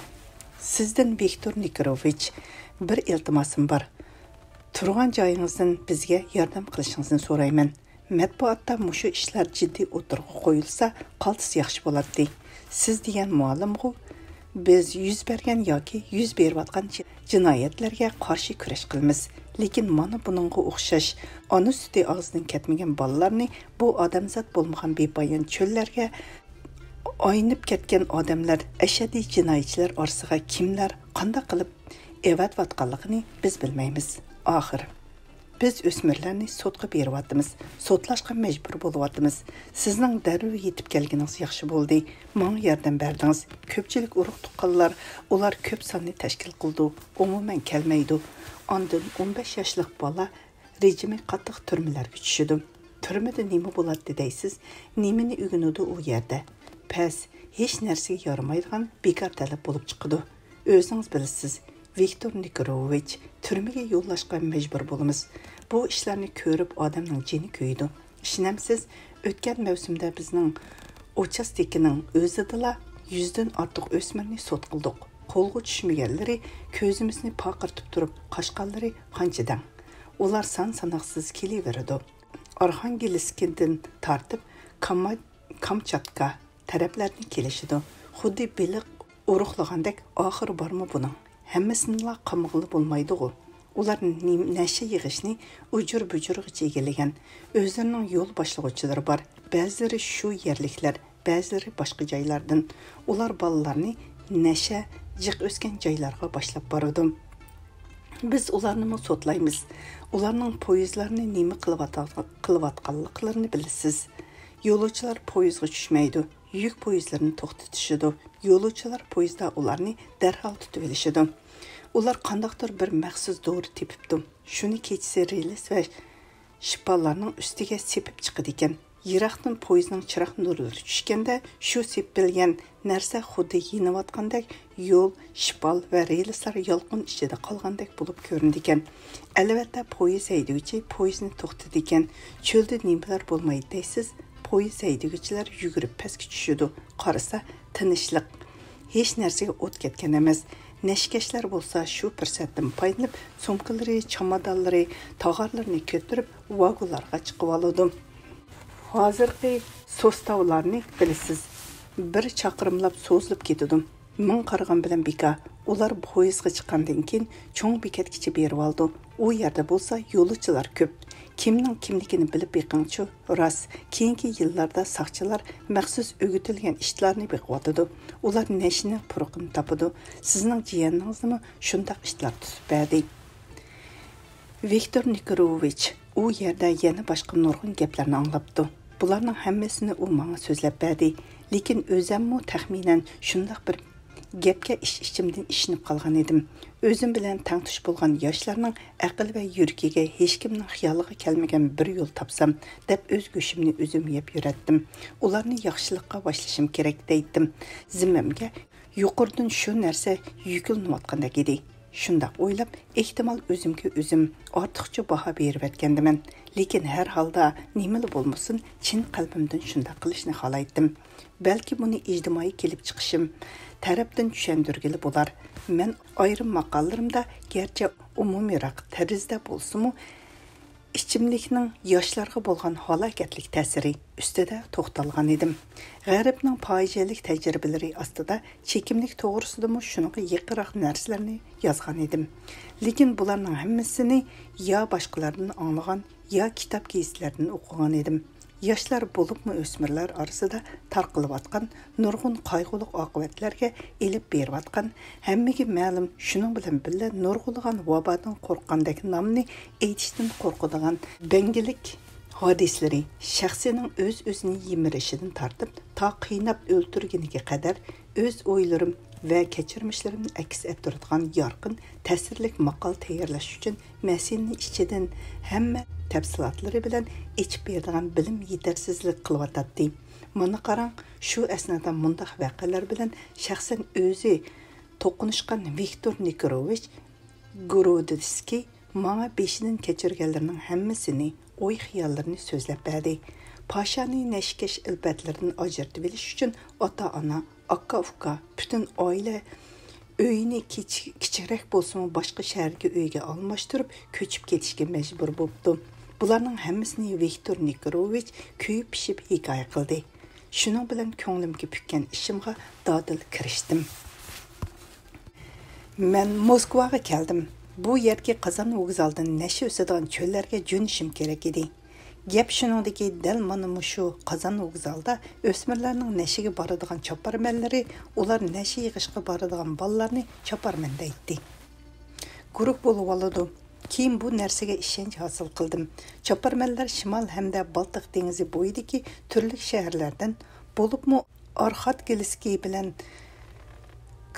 «سىزدىن، ۋىكتور نىكىفوروۋىچ، بىر ئىلتىماسىم بار. تۇرغان جايىڭىزدىن بىزگە ياردەم قىلىشىڭىزنى سورايمەن. مەتبۇئاتتا مۇشۇ ئىشلار جىددىي ئوتتۇرىغا قويۇلسا، قالتىس ياخشى بولاتتى. سىز دېگەن مۇئەللىمغۇ؟» بىز يۈز بەرگەن ياكى يۈز بېرىۋاتقان جىنايەتلەرگە قارشى كۈرەش قىلىمىز. لېكىن مانا بۇنىڭغا ئوخشاش ئانا سۈتى ئاغزىدىن كەتمىگەن بالىلارنى بۇ ئادەمزات بولمىغان بىپايان چۆللەرگە ئاينىپ كەتكەن ئادەملەر، ئەشەددىي جىنايەتچىلەر ئارىسىغا كىملەر قانداق قىلىپ ئەۋەتىۋاتقانلىقىنى بىز بىلمەيمىز. ئاخىر، بىز ئۆسمۈرلەرنى سوتقا بېرىۋاتىمىز، سوتلاشقا مەجبۇر بولۇۋاتىمىز. سىزنىڭ دەررۇ يېتىپ كەلگىنىڭىز ياخشى بولدى. ماڭا ياردەم بەردىڭىز. كۆپچىلىك ئۇرۇق تۇغقانلار، ئۇلار كۆپ ساننى تەشكىل قىلىدۇ، ئومۇمەن كەلمەيدۇ. ئاندىن ئون بەش ياشلىق بالا رېجىمى قاتتىق تۈرمىلەرگە چۈشىدۇ. تۈرمىدە نېمە بولاتتى دەيسىز؟ نېمىنى ئۆگىنىدۇ ئۇ يەردە؟ پەس، ھېچ نەرسىگە يارىمايدىغان بىكار تەلەپ بولۇپ چىقىدۇ. ئۆزىڭىز بىلىسىز، ۋىكتور نىكروۋىچ تۈرمىگە يوللاشقا مەجبۇر بولىمىز. بۇ ئىشلارنى كۆرۈپ ئادەمنىڭ جېنى كۆيىدۇ. ئىشىنەمسىز، ئۆتكەن مەۋسۇمدە بىزنىڭ ئۇچاستكىنىڭ ئۆزىدىلا يۈزدىن ئارتۇق ئۆسمۈرنى سوت قىلدۇق. قولغا چۈشمىگەنلىرى كۆزىمىزنى پارقىرىتىپ تۇرۇپ قاچقانلىرى قانچە دەڭ. ئۇلار سان-ساناقسىز كېلىۋېرىدۇ. ئارخانگېلسكدىن تارتىپ كاما-، كامچاتكا تەرەپلەردىن كېلىشىدۇ. خۇددى بېلىق ئۇرۇقلىغاندەك، ئاخىرى بارمۇ بۇنىڭ؟ ھەممىسىنىلا قامىغىلى بولمايدىغۇ. ئۇلار نېم-، نەشە يىغىشنى ئۇجۇر-بۇجۇرغىچە ئىگىلىگەن. ئۆزلىرىنىڭ يول باشلىغۇچىلىرى بار. بەزىلىرى شۇ يەرلىكلەر، بەزىلىرى باشقا جايلاردىن. ئۇلار بالىلارنى نەشە جىق ئۆسكەن جايلارغا باشلاپ بارىدۇ. بىز ئۇلارنىمۇ سوتلايمىز. ئۇلارنىڭ پويىزلارنى نېمە قىلىۋاتا-، قىلىۋاتقانلىقلىرىنى بىلىسىز. يولۇچىلار پويىزغا چۈشمەيدۇ. يۈك پويىزلىرىنى توختىتىشىدۇ. يولۇچىلار پويىزدا ئۇلارنى دەرھال تۇتۇۋېلىشىدۇ. ئۇلار قانداقتۇر بىر مەخسۇس دورا تېپىپتۇ. شۇنى كېچىسى رېلىس ۋە شىپالارنىڭ ئۈستىگە سېپىپ چىقىدىكەن. يىراقتىن پويىزنىڭ چىراغ نۇرلىرى چۈشكەندە، شۇ سېپىلگەن نەرسە خۇددى يېنىۋاتقاندەك، يول، شىپال ۋە رېلىسلار يالقۇن ئىچىدە قالغاندەك بولۇپ كۆرۈنىدىكەن. ئەلۋەتتە، پويىز ھەيدىگۈچى پويىزنى توختىتىدىكەن. چۆلدە نېمىلەر بولمايدۇ دەيسىز؟ پويىز ھەيدىگۈچىلەر يۈگۈرۈپ پەسكە چۈشىدۇ. قارىسا، تىنچلىق. ھېچ نەرسىگە ئوت كەتكەن ئەمەس. نەشىكەشلەر بولسا شۇ پۇرسەتتىن پايدىلىنىپ، سومكىلىرى، چامادانلىرى، تاغارلىرىنى كۆتۈرۈپ، ۋاگونلارغا چىقىۋالىدۇ. ھازىرقى سوستاۋلارنى بىلىسىز. بىر چاقىرىملاپ سوزۇلۇپ كېتىدۇ. مىڭ قارىغان بىلەن بىكار. ئۇلار پويىزغا چىققاندىن كېيىن، چوڭ بېكەتكىچە بېرىۋالىدۇ. ئۇ يەردە بولسا يولۇچىلار كۆپ. كىمنىڭ كىملىكىنى بىلىپ بېقىڭچۇ، راست، كېيىنكى يىللاردا ساقچىلار مەخسۇس ئۆگىتىلگەن ئىتلارنى بېقىۋاتىدۇ. ئۇلار نەشىنىڭ پۇرىقىنى تاپىدۇ. سىزنىڭ جىيەنىڭىزنىمۇ شۇنداق ئىتلار تۇتۇپ بەردى. ۋىكتور نىكروۋىچ ئۇ يەردە يەنە باشقا نۇرغۇن گەپلەرنى ئاڭلاپتۇ. بۇلارنىڭ ھەممىسىنى ئۇ ماڭا سۆزلەپ بەردى. لېكىن ئۆزەممۇ تەخمىنەن شۇنداق بىر گەپكە ئىچ-ئىچىمدىن ئىشىنىپ قالغان ئىدىم. ئۆزۈم بىلەن تەڭتۇش بولغان ياشلارنىڭ ئەقىل ۋە يۈرىكىگە ھېچكىمنىڭ خىيالىغا كەلمىگەن بىر يول تاپسام، دەپ ئۆز گۆشۈمنى ئۆزۈم يەپ يۈرەتتىم. ئۇلارنى ياخشىلىققا باشلىشىم كېرەك، دەيتتىم. زىممەمگە يۇقىرىدىن شۇ نەرسە يۈكلىنىۋاتقاندەك ئىدى. شۇنداق ئويلاپ، ئېھتىمال ئۆزۈمگە ئۆزۈم ئارتۇقچە باھا بېرىۋەتكەندىمەن. لېكىن ھەر ھالدا نېمىلا بولمىسۇن، چىن قەلبىمدىن شۇنداق قىلىشنى خالايتتىم. بەلكى بۇنى ئىجتىمائىي كېلىپ چىقىشىم تەرەپتىن چۈشەندۈرگىلى بولار. مەن ئايرىم ماقالىلىرىمدا گەرچە ئومۇمىيراق تەرزدە بولسىمۇ، ئىچىملىكنىڭ ياشلارغا بولغان ھالاكەتلىك تەسىرى ئۈستىدە توختالغان ئىدىم. غەربنىڭ پاجىئەلىك تەجرىبىلىرى ئاستىدا چېكىملىك توغرىسىدىمۇ شۇنىڭغا يېقىنراق نەرسىلەرنى يازغان ئىدىم. لېكىن بۇلارنىڭ ھەممىسىنى يا باشقىلاردىن ئاڭلىغان، يا كىتاب گېزىتلەردىن ئوقۇغان ئىدىم. ياشلار، بولۇپمۇ ئۆسمۈرلەر ئارىسىدا تارقىلىۋاتقان نۇرغۇن قايغۇلۇق ئاقىۋەتلەرگە ئېلىپ بېرىۋاتقان، ھەممىگە مەلۇم، شۇنىڭ بىلەن بىللە نۇرغۇنلىغان ۋابادىن قورققاندەك نامنى ئېيتىشتىن قورقىدىغان بەڭگىلىك ھادىسىلىرى، شەخسنىڭ ئۆز-ئۆزىنى يىمىرىشىدىن تارتىپ، تا قىيناپ ئۆلتۈرگىنىگە قەدەر ئۆز ئويلىرىم ۋە كەچۈرمىشلىرىمنى ئەكس ئەتتۈرىدىغان يارقىن، تەسىرلىك ماقالە تەييارلاش ئۈچۈن مەسىلىنى ئىچىدىن ھەممە تەپسىلاتلىرى بىلەن ئېچىپ بېرىدىغان بىلىم يېتەرسىزلىك قىلىۋاتاتتى. مانا قاراڭ، شۇ ئەسنادا مۇنداق ۋەقەلەر بىلەن شەخسەن ئۆزى توقۇنۇشقان ۋىكتور نىكروۋىچ گرودىسكىي ماڭا بېشىدىن كەچۈرگەنلىرىنىڭ ھەممىسىنى، ئوي-خىياللىرىنى سۆزلەپ بەردى. پاشانى نەشىكەش ئىلپەتلىرىدىن ئاجرىتىۋېلىش ئۈچۈن ئاتا-ئانا، ئاكا-ئۇكا، پۈتۈن ئائىلە ئۆيىنى كىچ-، كىچىكرەك بولسىمۇ باشقا شەھەرگە ئۆيگە ئالماشتۇرۇپ كۆچۈپ كېتىشكە مەجبۇر بوپتۇ. بۇلارنىڭ ھەممىسىنى ۋىكتور نىكروۋىچ كۆيۈپ پىشىپ ھېكايە قىلدى. شۇنىڭ بىلەن كۆڭلۈمگە پۈككەن ئىشىمغا دادىل كىرىشتىم. مەن موسكۋاغا كەلدىم. بۇ يەردىكى قازان ۋوگزالىدىن نەشە ئۆسىدىغان چۆللەرگە جۆنىشىم كېرەك ئىدى. گەپ شۇنىڭدىكى، دەل مانا مۇشۇ قازان ۋوگزالىدا ئۆسمۈرلەرنىڭ نەشىگە بارىدىغان چاپارمەنلىرى، ئۇلار نەشە يىغىشقا بارىدىغان بالىلارنى چاپارمەن دەيتتى. گۇرۇھ بولۇۋالىدۇ. كېيىن بۇ نەرسىگە ئىشەنچ ھاسىل قىلدىم. چاپارمەنلەر شىمال ھەمدە بالتىق دېڭىزى بويىدىكى تۈرلۈك شەھەرلەردىن، بولۇپمۇ ئارخاتكىلسكىي بىلەن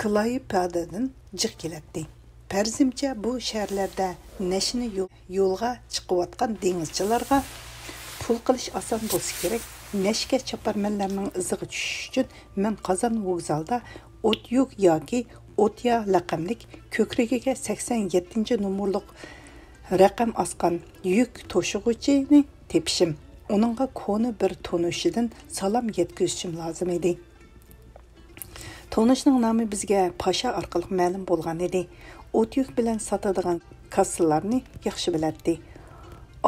كلايپېدادىن جىق كېلەتتى. پەرىزىمچە، بۇ شەھەرلەردە نەشىنى يو-، يولغا چىقىۋاتقان دېڭىزچىلارغا پۇل قىلىش ئاسان بولسا كېرەك. نەشىكەش چاپارمەنلەرنىڭ ئىزىغا چۈشۈش ئۈچۈن مەن قازان ۋوگزالىدا ئوتيۈك ياكى ئوتيا لەقەملىك، كۆكرىكىگە سەكسەن يەتتىنچى نومۇرلۇق رەقەم ئاسقان يۈك توشۇغۇچىنى تېپىشىم، ئۇنىڭغا كونا بىر تونۇشىدىن سالام يەتكۈزۈشۈم لازىم ئىدى. تونۇشنىڭ نامى بىزگە پاشا ئارقىلىق مەلۇم بولغان ئىدى. ئوتيۈك بىلەن ساتىدىغان كاسسىلارنى ياخشى بىلەتتى.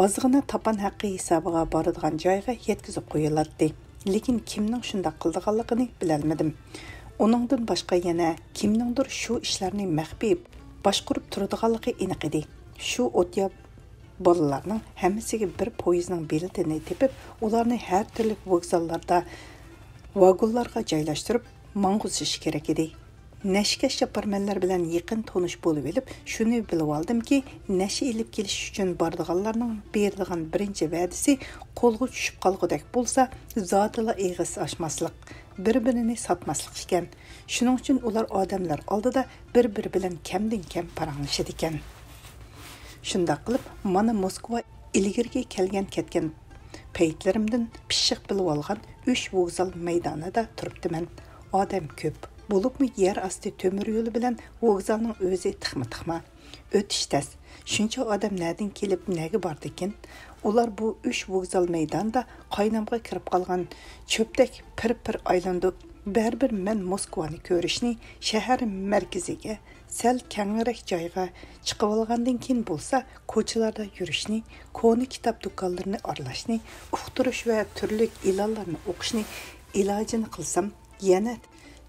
ئازغىنە تاپان ھەققى ھېسابىغا بارىدىغان جايغا يەتكۈزۈپ قويۇلاتتى. لېكىن كىمنىڭ شۇنداق قىلىدىغانلىقىنى بىلەلمىدىم. ئۇنىڭدىن باشقا يەنە كىمنىڭدۇر شۇ ئىشلارنى مەخپىي باشقۇرۇپ تۇرىدىغانلىقى ئېنىق ئىدى. شۇ ئوتيا بالىلارنىڭ ھەممىسىگە بىر پويىزنىڭ بېلىتىنى تېپىپ، ئۇلارنى ھەر تۈرلۈك ۋوگزاللاردا ۋاگونلارغا جايلاشتۇرۇپ ماڭغۇزۇش كېرەك ئىدى. نەشىكەش چاپارمەنلەر بىلەن يېقىن تونۇش بولۇۋېلىپ، شۇنى بىلىۋالدىمكى، نەشە ئېلىپ كېلىش ئۈچۈن بارىدىغانلارنىڭ بېرىدىغان بىرىنچى ۋەدىسى قولغا چۈشۈپ قالغۇدەك بولسا، زادىلا ئېغىز ئاچماسلىق، بىر-بىرىنى ساتماسلىق ئىكەن. شۇنىڭ ئۈچۈن ئۇلار ئادەملەر ئالدىدا بىر-بىرى بىلەن كەمدىن-كەم پاراڭلىشىدىكەن. شۇنداق قىلىپ، مانا موسكۋا ئىلگىرىكى كەلگەن-كەتكەن پەيتلىرىمدىن پىششىق بىلىۋالغان ئۈچ ۋوگزال مەيدانىدا تۇرۇپتىمەن. ئادەم كۆپ، بولۇپمۇ يەر ئاستى تۆمۈر يولى بىلەن ۋوگزالنىڭ ئۆزى تىخما-تىخما. ئۆتۈش تەس. شۇنچە ئادەم نەدىن كېلىپ، نەگە باردىكىن؟ ئۇلار بۇ ئۈچ ۋوگزال مەيدانىدا قاينامغا كىرىپ قالغان چۆپتەك پىر-پىر ئايلىنىدۇ. بەرىبىر مەن موسكۋانى كۆرۈشنى، شەھەر مەركىزىگە سەل كەڭرەك جايغا چىقىۋالغاندىن كېيىن بولسا، كوچىلاردا يۈرۈشنى، كونا كىتاب دۇكانلىرىنى ئارىلاشنى، ئۇقتۇرۇش ۋە تۈرلۈك ئېلانلارنى ئوقۇشنى ئىلاجىنى قىلسام، يەنە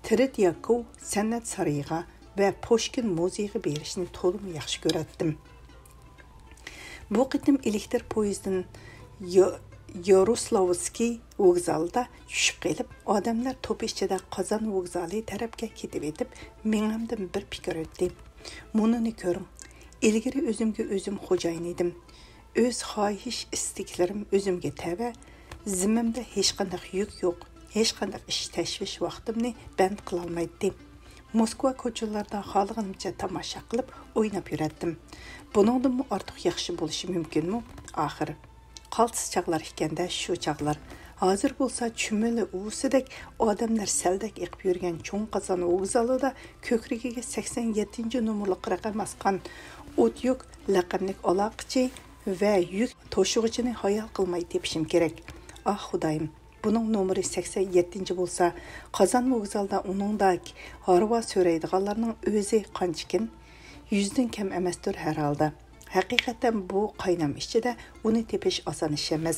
ترېتياكوۋ سەنئەت سارىيىغا ۋە پۇشكىن مۇزېيىغا بېرىشنى تولىمۇ ياخشى كۆرەتتىم. بۇ قېتىم ئېلېكتىر پويىزدىن يا-، ياروسلاۋسكىي ۋوگزالىدا چۈشۈپ قېلىپ، ئادەملەر توپى ئىچىدە قازان ۋوگزالى تەرەپكە كېتىۋېتىپ، مېڭەمدىن بىر پىكىر ئۆتتى. مۇنۇنى كۆرۈڭ. ئىلگىرى ئۆزۈمگە ئۆزۈم خوجايىن ئىدىم. ئۆز خاھىش ئىستەكلىرىم ئۆزۈمگە تەۋە، زىممەمدە ھېچقانداق يۈك يوق، ھېچقانداق ئىش تەشۋىش ۋاقتىمنى بەند قىلالمايتتى. موسكۋا كوچىلىرىدا خالىغىنىمچە تاماشا قىلىپ ئويناپ يۈرەتتىم. بۇنىڭدىنمۇ ئارتۇق ياخشى بولۇشى مۇمكىنمۇ؟ ئاخىر. قالتىس چاغلار ئىكەندە شۇ چاغلار. ھازىر بولسا چۈمۈلە ئۇۋىسىدەك ئادەملەر سەلدەك ئېقىپ يۈرگەن چوڭ قازان ۋوگزالىدا كۆكرىكىگە سەكسەن يەتتىنچى نومۇرلۇق رەقەم ئاسقان ئوتيۈك لەقەملىك ئالاقىچى ۋە يۈك توشۇغۇچىنى ھايال قىلماي تېپىشىم كېرەك. ئاھ، خۇدايىم، بۇنىڭ نومۇرى سەكسەن يەتتىنچى بولسا، قازان ۋوگزالىدا ئۇنىڭدەك ھارۋا سۆرەيدىغانلارنىڭ ئۆزى قانچىكىن؟ يۈزدىن كەم ئەمەستۇر ھەرھالدا. ھەقىقەتەن بۇ قاينام ئىچىدە ئۇنى تېپىش ئاسان ئىش ئەمەس.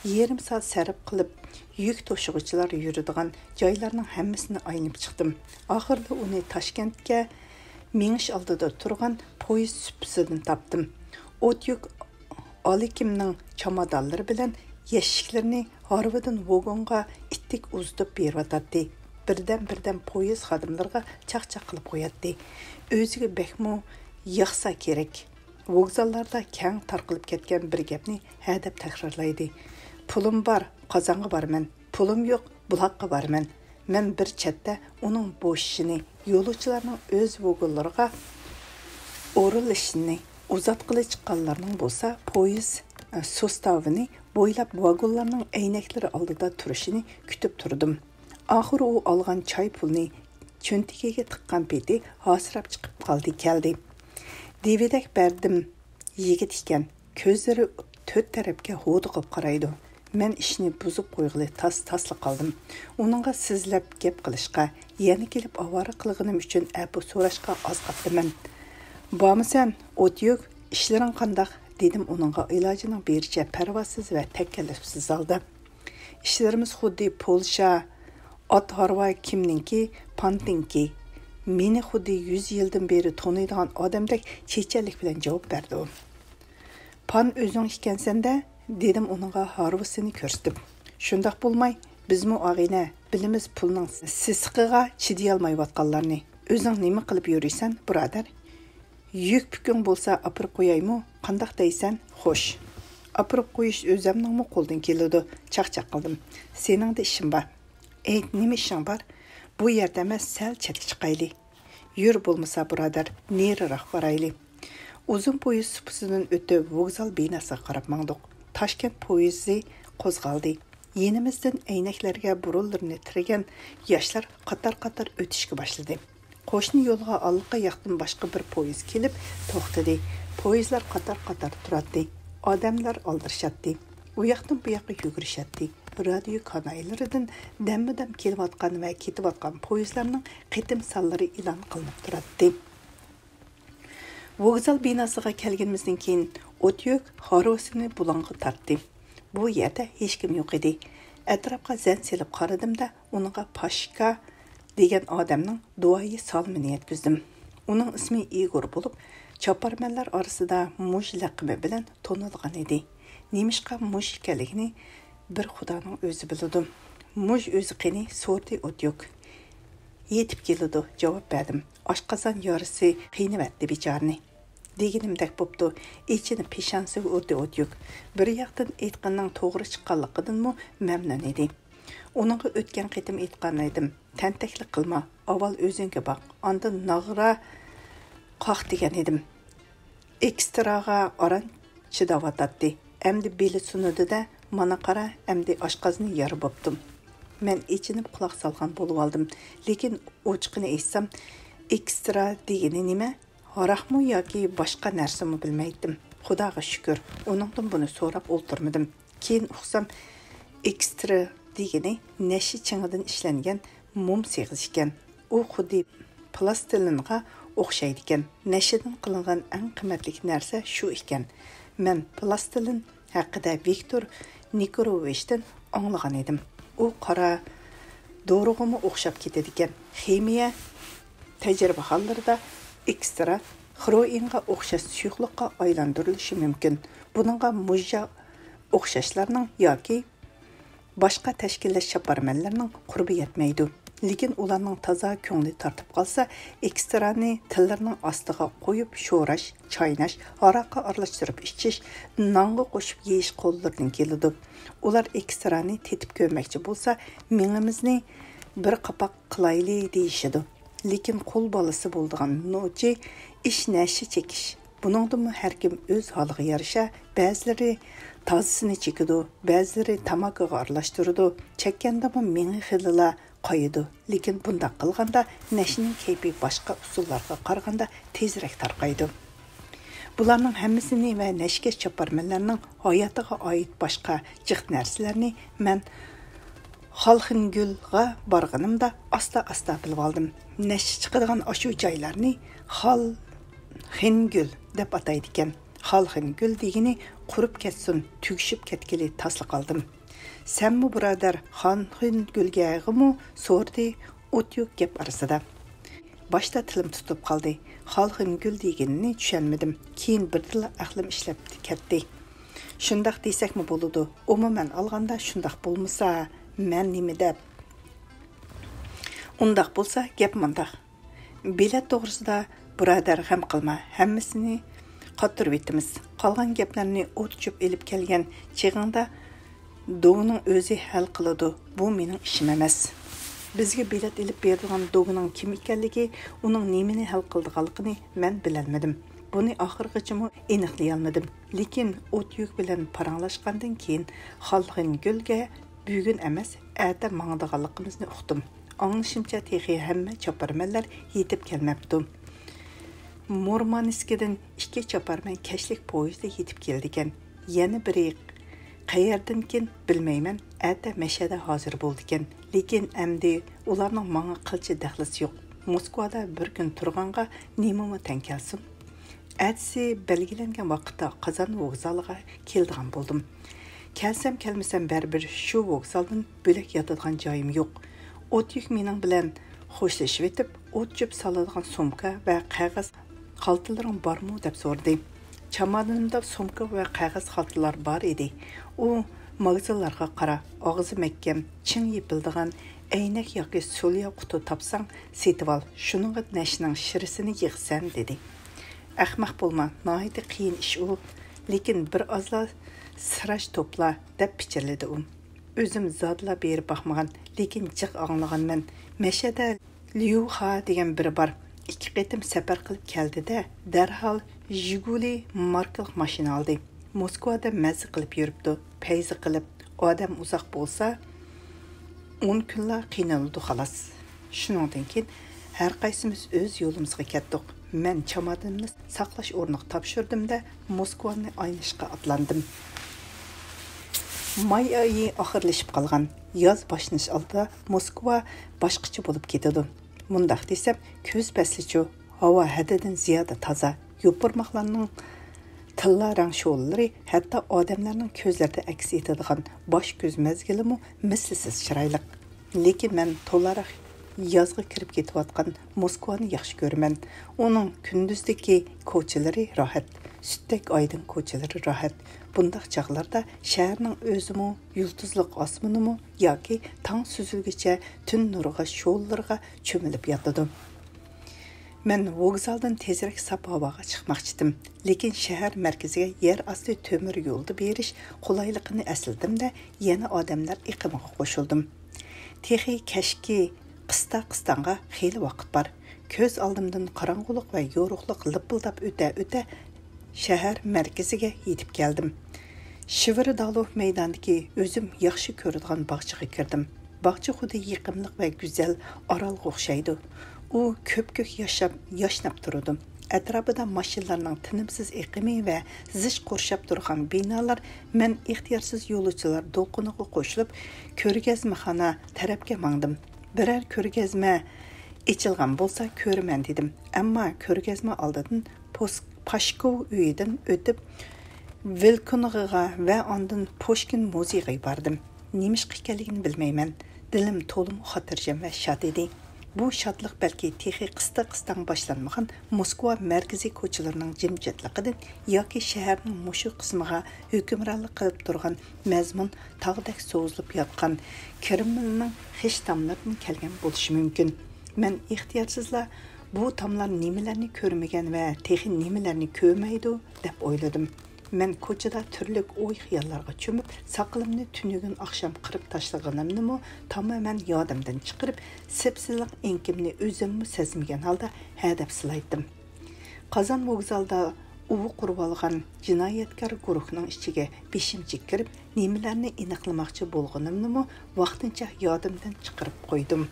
يېرىم سائەت سەرپ قىلىپ، يۈك توشۇغۇچىلار يۈرىدىغان جايلارنىڭ ھەممىسىنى ئايلىنىپ چىقتىم. ئاخىرىدا ئۇنى تاشكەنتكە مېڭىش ئالدىدا تۇرغان پويىز سۇپىسىدىن تاپتىم. ئوتيۈك ئالىكىمنىڭ چامادانلىرى بىلەن يەشىكلىرىنى ھارۋىدىن ۋوگونغا ئىتتىك ئۇزىتىپ بېرىۋاتاتتى. بىردەم-بىردەم پويىز خادىملىرىغا چاقچاق قىلىپ قوياتتى. ئۆزىگە بەكمۇ ياقسا كېرەك. ۋوگزاللاردا كەڭ تارقىلىپ كەتكەن بىر گەپنى ھەدەپ تەكرارلايدۇ. پۇلۇم بار، قازانغا بارىمەن. پۇلۇم يوق، بۇلاققا بارىمەن. مەن بىر چەتتە ئۇنىڭ بوشىشىنى، يولۇچىلارنىڭ ئۆز ۋوگونلىرىغا ئورۇنلىشىشىنى، ئۇزاتقىلى چىققانلارنىڭ بولسا پويىز، ئە، سوستاۋىنى بويلاپ ۋاگونلارنىڭ ئەينەكلىرى ئالدىدا تۇرۇشىنى كۈتۈپ تۇردۇم. ئاخىرى ئۇ ئالغان چاي پۇلنى چۆنتىكىگە تىققان پېتى ھاسىراپ چىقىپ قالدى، كەلدى. دېۋىدەك بەردىم يىگىت ئىكەن. كۆزلىرى تۆت تەرەپكە ھودۇقۇپ قارايدۇ. مەن ئىشنى بۇزۇپ قويغىلى تاس-تاسلا قالدىم. ئۇنىڭغا سىزلەپ گەپ قىلىشقا، يەنە كېلىپ ئاۋارە قىلغىنىم ئۈچۈن ئەپۇ سوراشقا ئاز قاپتىمەن. بارمۇسەن، ئوتيۈك، ئىشلىرىڭ قانداق؟ دېدىم ئۇنىڭغا ئىلاجىنىڭ بېرىچە پەرۋاسىز ۋە تەكەللۇپسىز ھالدا. ئىشلىرىمىز خۇددى پولشا، ئات ھارۋا كىمنىڭكى، پانتىنكى. مېنى خۇددى يۈز يىلدىن بېرى تونۇيدىغان ئادەمدەك چېچەنلىك بىلەن جاۋاب بەردى ئۇ. پان ئۆزۈڭ ئىكەنسەن-دە، دېدىم ئۇنىڭغا ھارۋىسىنى كۆرسىتىپ. شۇنداق بولماي، بىزمۇ ئاغىنە، بىلىمىز پۇلنىڭ سېسىقىغا چىدىيالمايۋاتقانلارنى. ئۆزۈڭ نېمە قىلىپ يۈرىسەن، بۇرادەر؟ يۈك پۈكۈڭ بولسا ئاپىرىپ قويايمۇ؟ قانداق دەيسەن؟ خوش. ئاپىرىپ قويۇش ئۆزەمنىڭمۇ قولىدىن كېلىدۇ، چاقچاق قىلدىم. سېنىڭدە ئىشىم بار. ئېيت، نېمە ئىشىڭ بار؟ بۇ يەردە ئەمەس، سەل چەتكە چىقايلى. يۈر بولمىسا، بۇرادەر، نېرىراق بارايلى. ئۇزۇن پويىز سۇپىسىدىن ئۆتۈپ، ۋوگزال بىناسىغا قاراپ ماڭدۇق. تاشكەنت پويىزى قوزغالدى. يېنىمىزدىن ئەينەكلەرگە بۇرۇنلىرىنى تىرىگەن ياشلار قاتار-قاتار ئۆتۈشكە باشلىدى. قوشنا يولغا ئاللىقاياقتىن باشقا بىر پويىز كېلىپ توختىدى. پويىزلار قاتار-قاتار تۇراتتى. ئادەملەر ئالدىرىشاتتى. ئۇ ياقتىن بۇ ياققا يۈگۈرۈشەتتى. رادىيو كانايلىرىدىن دەممۇدەم كېلىۋاتقان ۋە كېتىۋاتقان پويىزلارنىڭ قېتىم سانلىرى ئېلان قىلىنىپ تۇراتتى. ۋوگزال بىناسىغا كەلگىنىمىزدىن كېيىن ئوتيۈك ھارۋىسىنى بۇلۇڭغا تارتتى. بۇ يەردە ھېچكىم يوق ئىدى. ئەتراپقا زەن سېلىپ قارىدىم-دە، ئۇنىڭغا پاشكا دېگەن ئادەمنىڭ دۇئايى سالىمىنى يەتكۈزدۈم. ئۇنىڭ ئىسمى ئىگور بولۇپ، چاپارمەنلەر ئارىسىدا مۇژ لەقىمى بىلەن تونۇلغان ئىدى. نېمىشقا مۇژ ئىكەنلىكىنى بىر خۇدانىڭ ئۆزى بىلىدۇ. مۇژ ئۆزى قېنى؟ سورىدى ئوتيۈك. يېتىپ كېلىدۇ، جاۋاب بەردىم. ئاشقازان يارىسى قىينىۋەتتى بىچارىنى. دېگىنىمدەك بوپتۇ. ئېچىنىپ پېشانىسىگە ئۇردى ئوتيۈك. بىر ياقتىن ئېيتقىنىنىڭ توغرا چىققانلىقىدىنمۇ مەمنۇن ئىدى. ئۇنىڭغا ئۆتكەن قېتىم ئېيتقان ئىدىم، تەنتەكلىك قىلما، ئاۋۋال ئۆزۈڭگە باق، ئاندىن ناغرا قاق دېگەن ئىدىم. ئېكستراغا ئاران چىداۋاتاتتى. ئەمدى بېلى سۇنىدۇ-دە، مانا قارا، ئەمدى ئاشقازىنى يارا بوپتۇ. مەن ئېچىنىپ قۇلاق سالغان بولۇۋالدىم. لېكىن ئوچۇقىنى ئېيتسام، ئېكسترا دېگىنى نېمە؟ ھاراقمۇ ياكى باشقا نەرسىمۇ بىلمەيتتىم. خۇداغا شۈكۈر، ئۇنىڭدىن بۇنى سوراپ ئولتۇرمىدىم. كېيىن ئۇقسام، ئېكسترا دېگىنى نەشە چىڭىدىن ئىشلەنگەن موم سېغىز ئىكەن. ئۇ خۇددى پلاستىلىنغا ئوخشايدىكەن. نەشىدىن قىلىنغان ئەڭ قىممەتلىك نەرسە شۇ ئىكەن. مەن پلاستىلىن ھەققىدە ۋىكتور نىكوروۋىچتىن ئاڭلىغان ئىدىم. ئۇ قارا دورىغىمۇ ئوخشاپ كېتىدىكەن. خىمىيە تەجرىبىخانىلىرىدا ئېكسترا خروئىنغا ئوخشاش سۇيۇقلۇققا ئايلاندۇرۇلۇشى مۇمكىن. بۇنىڭغا مۇژژا ئوخشاشلارنىڭ ياكى باشقا تەشكىللەش چاپارمەنلىرىنىڭ قۇربى يەتمەيدۇ. لېكىن ئۇلارنىڭ تازا كۆڭلى تارتىپ قالسا، ئېكسترانى تىللىرىنىڭ ئاستىغا قويۇپ شوراش، چايناش، ھاراققا ئارىلاشتۇرۇپ ئىچىش، نانغا قوشۇپ يېيىش قوللىرىدىن كېلىدۇ. ئۇلار ئېكسترانى تېتىپ كۆرمەكچى بولسا، مېڭىمىزنى بىر قاپاق قىلايلى دېيىشىدۇ. لېكىن قۇل بالىسى بولىدىغان نوچى ئىش نەشە چېكىش. بۇنىڭدىمۇ ھەركىم ئۆز ھالىغا يارىشا، بەزىلىرى تازىسىنى چېكىدۇ، بەزىلىرى تاماكىغا ئارىلاشتۇرىدۇ، چەككەندىمۇ مېڭە خېلىلا قايىدۇ. لېكىن بۇنداق قىلغاندا نەشىنىڭ كەيپى باشقا ئۇسۇللارغا قارىغاندا تېزرەك تارقايدۇ. بۇلارنىڭ ھەممىسىنى ۋە نەشىكەش چاپارمەنلەرنىڭ ھاياتىغا ئائىت باشقا جىق نەرسىلەرنى مەن خالخىنگۈلغا بارغىنىمدا ئاستا-ئاستا بىلىۋالدىم. نەشە چىقىدىغان ئاشۇ جايلارنى خالخىنگۈل دەپ ئاتايدىكەن. خالخىنگۈل دېگىنى قۇرۇپ كەتسۇن، تۈگىشىپ كەتكىلى تاسلا قالدىم. سەنمۇ بۇرادەر خالخىنگۈلگەغىمۇ سورىدى ئوتيۇك گەپ ئارىسىدا. باشتا تىلىم تۇتۇپ قالدى. خالخىنگۈل دېگىنىنى چۈشەنمىدىم. كېيىن بىردىنلا ئەقلىم ئىشلەپ كەتتى. شۇنداق دېسەكمۇ بولىدۇ. ئومۇمەن ئالغاندا شۇنداق بولمىسا، مەن نېمە دەپ؟ ئۇنداق بولسا گەپ مۇنداق. بېلەت توغرىسىدا بۇرادەر غەم قىلما، ھەممىسىنى قاتتۇرۇۋېتىمىز. قالغان گەپلەرنى ئوت-چۆپ ئېلىپ كەلگەن چېغىڭدا دوگنىڭ ئۆزى ھەل قىلىدۇ، بۇ مېنىڭ ئىشىم ئەمەس. بىزگە بېلەت ئېلىپ بېرىدىغان دوگنىڭ كىم ئىكەنلىكى، ئۇنىڭ نېمىنى ھەل قىلىدىغانلىقىنى مەن بىلەلمىدىم. بۇنى ئاخىرغىچىمۇ ئېنىقلىيالمىدىم. لېكىن ئوتيۈك بىلەن پاراڭلاشقاندىن كېيىن خالخىنگۈلگە بۈگۈن ئەمەس، ئەتە ماڭىدىغانلىقىمىزنى ئۇقتۇم. ئاڭلىشىمچە، تېخى ھەممە چاپارمەنلەر يېتىپ كەلمەپتۇ. مۇرمانسكىدىن ئىككى چاپارمەن كەچلىك پويىزدا يېتىپ كېلىدىكەن. يەنە بىرى قەيەردىنكىن بىلمەيمەن، ئەتە مەشەدە ھازىر بولىدىكەن. لېكىن ئەمدى ئۇلارنىڭ ماڭا قىلچە دەخلىسى يوق. موسكۋادا بىر كۈن تۇرغانغا نېمىمۇ تەڭ كەلسۇن؟ ئەتىسى بەلگىلەنگەن ۋاقىتتا قازان ۋوگزالىغا كېلىدىغان بولدۇم. كەلسەم كەلمىسەم بەرىبىر شۇ ۋوگزالدىن بۆلەك ياتىدىغان جايىم يوق. ئوتيۈك مېنىڭ بىلەن خوشلىشىۋېتىپ، ئوت-چۆپ سالىدىغان سومكا ۋە قەغەز خالتىلىرىڭ بارمۇ دەپ سورىدى. چامادىنىمدا سومكا ۋە قەغەز خالتىلار بار ئىدى. ئۇ ماگىزىنلارغا قارا، ئاغزى مەھكەم، چىڭ يېپىلىدىغان ئەينەك ياكى سوليا قۇتى تاپساڭ سېتىۋال، شۇنىڭغا نەشنىڭ شىرىسىنى يىغىسەن دېدى. ئەخمەق بولما، ناھايىتى قىيىن ئىش ئۇ، لېكىن بىر ئازلا سىراش توپلا دەپ پىچىرلىدى ئۇ. ئۆزۈم زادىلا بېرىپ باقمىغان، لېكىن جىق ئاڭلىغانمەن. مەشەدە ليۇخا دېگەن بىرى بار. ئىككى قېتىم سەپەر قىلىپ كەلدى-دە، دەرھال ژىگۇلى ماركىلىق ماشىنا ئالدى. موسكۋادا مەززە قىلىپ يۈرۈپتۇ. پەيزى قىلىپ، ئادەم ئۇزاق بولسا، ئون كۈنلا قىينىلىدۇ خالاس. شۇنىڭدىن كېيىن ھەر قايسىمىز ئۆز يولىمىزغا كەتتۇق. مەن چامادىنىمنى ساقلاش ئورنىغا تاپشۇردۇم-دە، موسكۋانى ئايلىنىشقا ئاتلاندىم. ماي ئايى ئاخىرلىشىپ قالغان. ياز باشلىنىش ئالدىدا موسكۋا باشقىچە بولۇپ كېتىدۇ. مۇنداق دېسەم، كۈز پەسلىچۇ، ھاۋا ھەددىدىن زىيادە تازا. يوپۇرماقلارنىڭ تىللا رەڭ شولىلىرى ھەتتا ئادەملەرنىڭ كۆزلىرىدە ئەكس ئېتىدىغان باش كۈز مەزگىلىمۇ مىسلىسىز چىرايلىق. لېكىن مەن تولىراق يازغا كىرىپ كېتىۋاتقان موسكۋانى ياخشى كۆرىمەن. ئۇنىڭ كۈندۈزدىكى كوچىلىرى راھەت، سۈتتەك ئايدىڭ كوچىلىرى راھەت. بۇنداق چاغلاردا شەھەرنىڭ ئۆزىمۇ، يۇلتۇزلۇق ئاسمىنىمۇ ياكى تاڭ سۈزۈلگىچە تۈن نۇرىغا، شولىلىرىغا چۆمۈلۈپ ياتىدۇ. مەن ۋوگزالدىن تېزرەك ساپ ھاۋاغا چىقماقچىدىم، لېكىن شەھەر مەركىزىگە يەر ئاستى تۆمۈر يولدا بېرىش قولايلىقىنى ئەسلىدىم-دە، يەنە ئادەملەر ئېقىمىغا قوشۇلدۇم. تېخى كەچكى قىستا-قىستاڭغا خېلى ۋاقىت بار. كۆز ئالدىمدىن قاراڭغۇلۇق ۋە يورۇقلۇق لىپپىلداپ ئۆتە-ئۆتە شەھەر مەركىزىگە يېتىپ كەلدىم. شىۋېرىدالوف مەيدانىدىكى ئۆزۈم ياخشى كۆرىدىغان باغچىغا كىردىم. باغچە خۇددى يېقىملىق ۋە گۈزەل ئارالغا ئوخشايدۇ. ئۇ كۆپكۆك ياشاپ، ياشناپ تۇرىدۇ. ئەتراپىدا ماشىنىلارنىڭ تىنىمسىز ئېقىمى ۋە زىچ قورشاپ تۇرغان بىنالار مەن ئىختىيارسىز يولۇچىلار دولقۇنىغا قوشۇلۇپ، كۆرگەزمىخانا تەرەپكە ماڭدىم. بىرەر كۆرگەزمە ئېچىلغان بولسا كۆرىمەن دېدىم. ئەمما كۆرگەزمە ئالدىدىن پوس-، پاشكوۋ ئۆيىدىن ئۆتۈپ، ۋىلكۇنغىغا ۋە ئاندىن پۇشكىن مۇزېيىغا باردىم. نېمىشقا ئىكەنلىكىنى بىلمەيمەن. دىلىم تولىمۇ خاتىرجەم ۋە شاد ئىدى. بۇ شادلىق بەلكى تېخى قىستا-قىستاڭ باشلانمىغان موسكۋا مەركىزىي كوچىلىرىنىڭ جىمجىتلىقىدىن ياكى شەھەرنىڭ مۇشۇ قىسمىغا ھۆكۈمرانلىق قىلىپ تۇرغان مەزمۇن تاغدەك سوزۇلۇپ ياتقان كرېملنىڭ خىش تاملىرىدىن كەلگەن بولۇشى مۇمكىن. مەن ئىختىيارسىزلا، «بۇ تاملار نېمىلەرنى كۆرمىگەن ۋە تېخى نېمىلەرنى كۆرمەيدۇ؟» دەپ ئويلىدىم. مەن كوچىدا تۈرلۈك ئوي-خىياللارغا چۆمۈپ، ساقىلىمنى تۈنۈگۈن ئاخشام قىرىپ تاشلىغىنىمنىمۇ تامامەن يادىمدىن چىقىرىپ، سىپسىلىق ئېڭىكىمنى ئۆزۈممۇ سەزمىگەن ھالدا ھەدەپ سىلايتتىم. قازان ۋوگزالدا ئۇۋا قۇرۇۋالغان جىنايەتكار گۇرۇھنىڭ ئىچىگە بېشىمچە كىرىپ، نېمىلەرنى ئېنىقلىماقچى بولغىنىمنىمۇ ۋاقتىنچە يادىمدىن چىقىرىپ قويدۇم.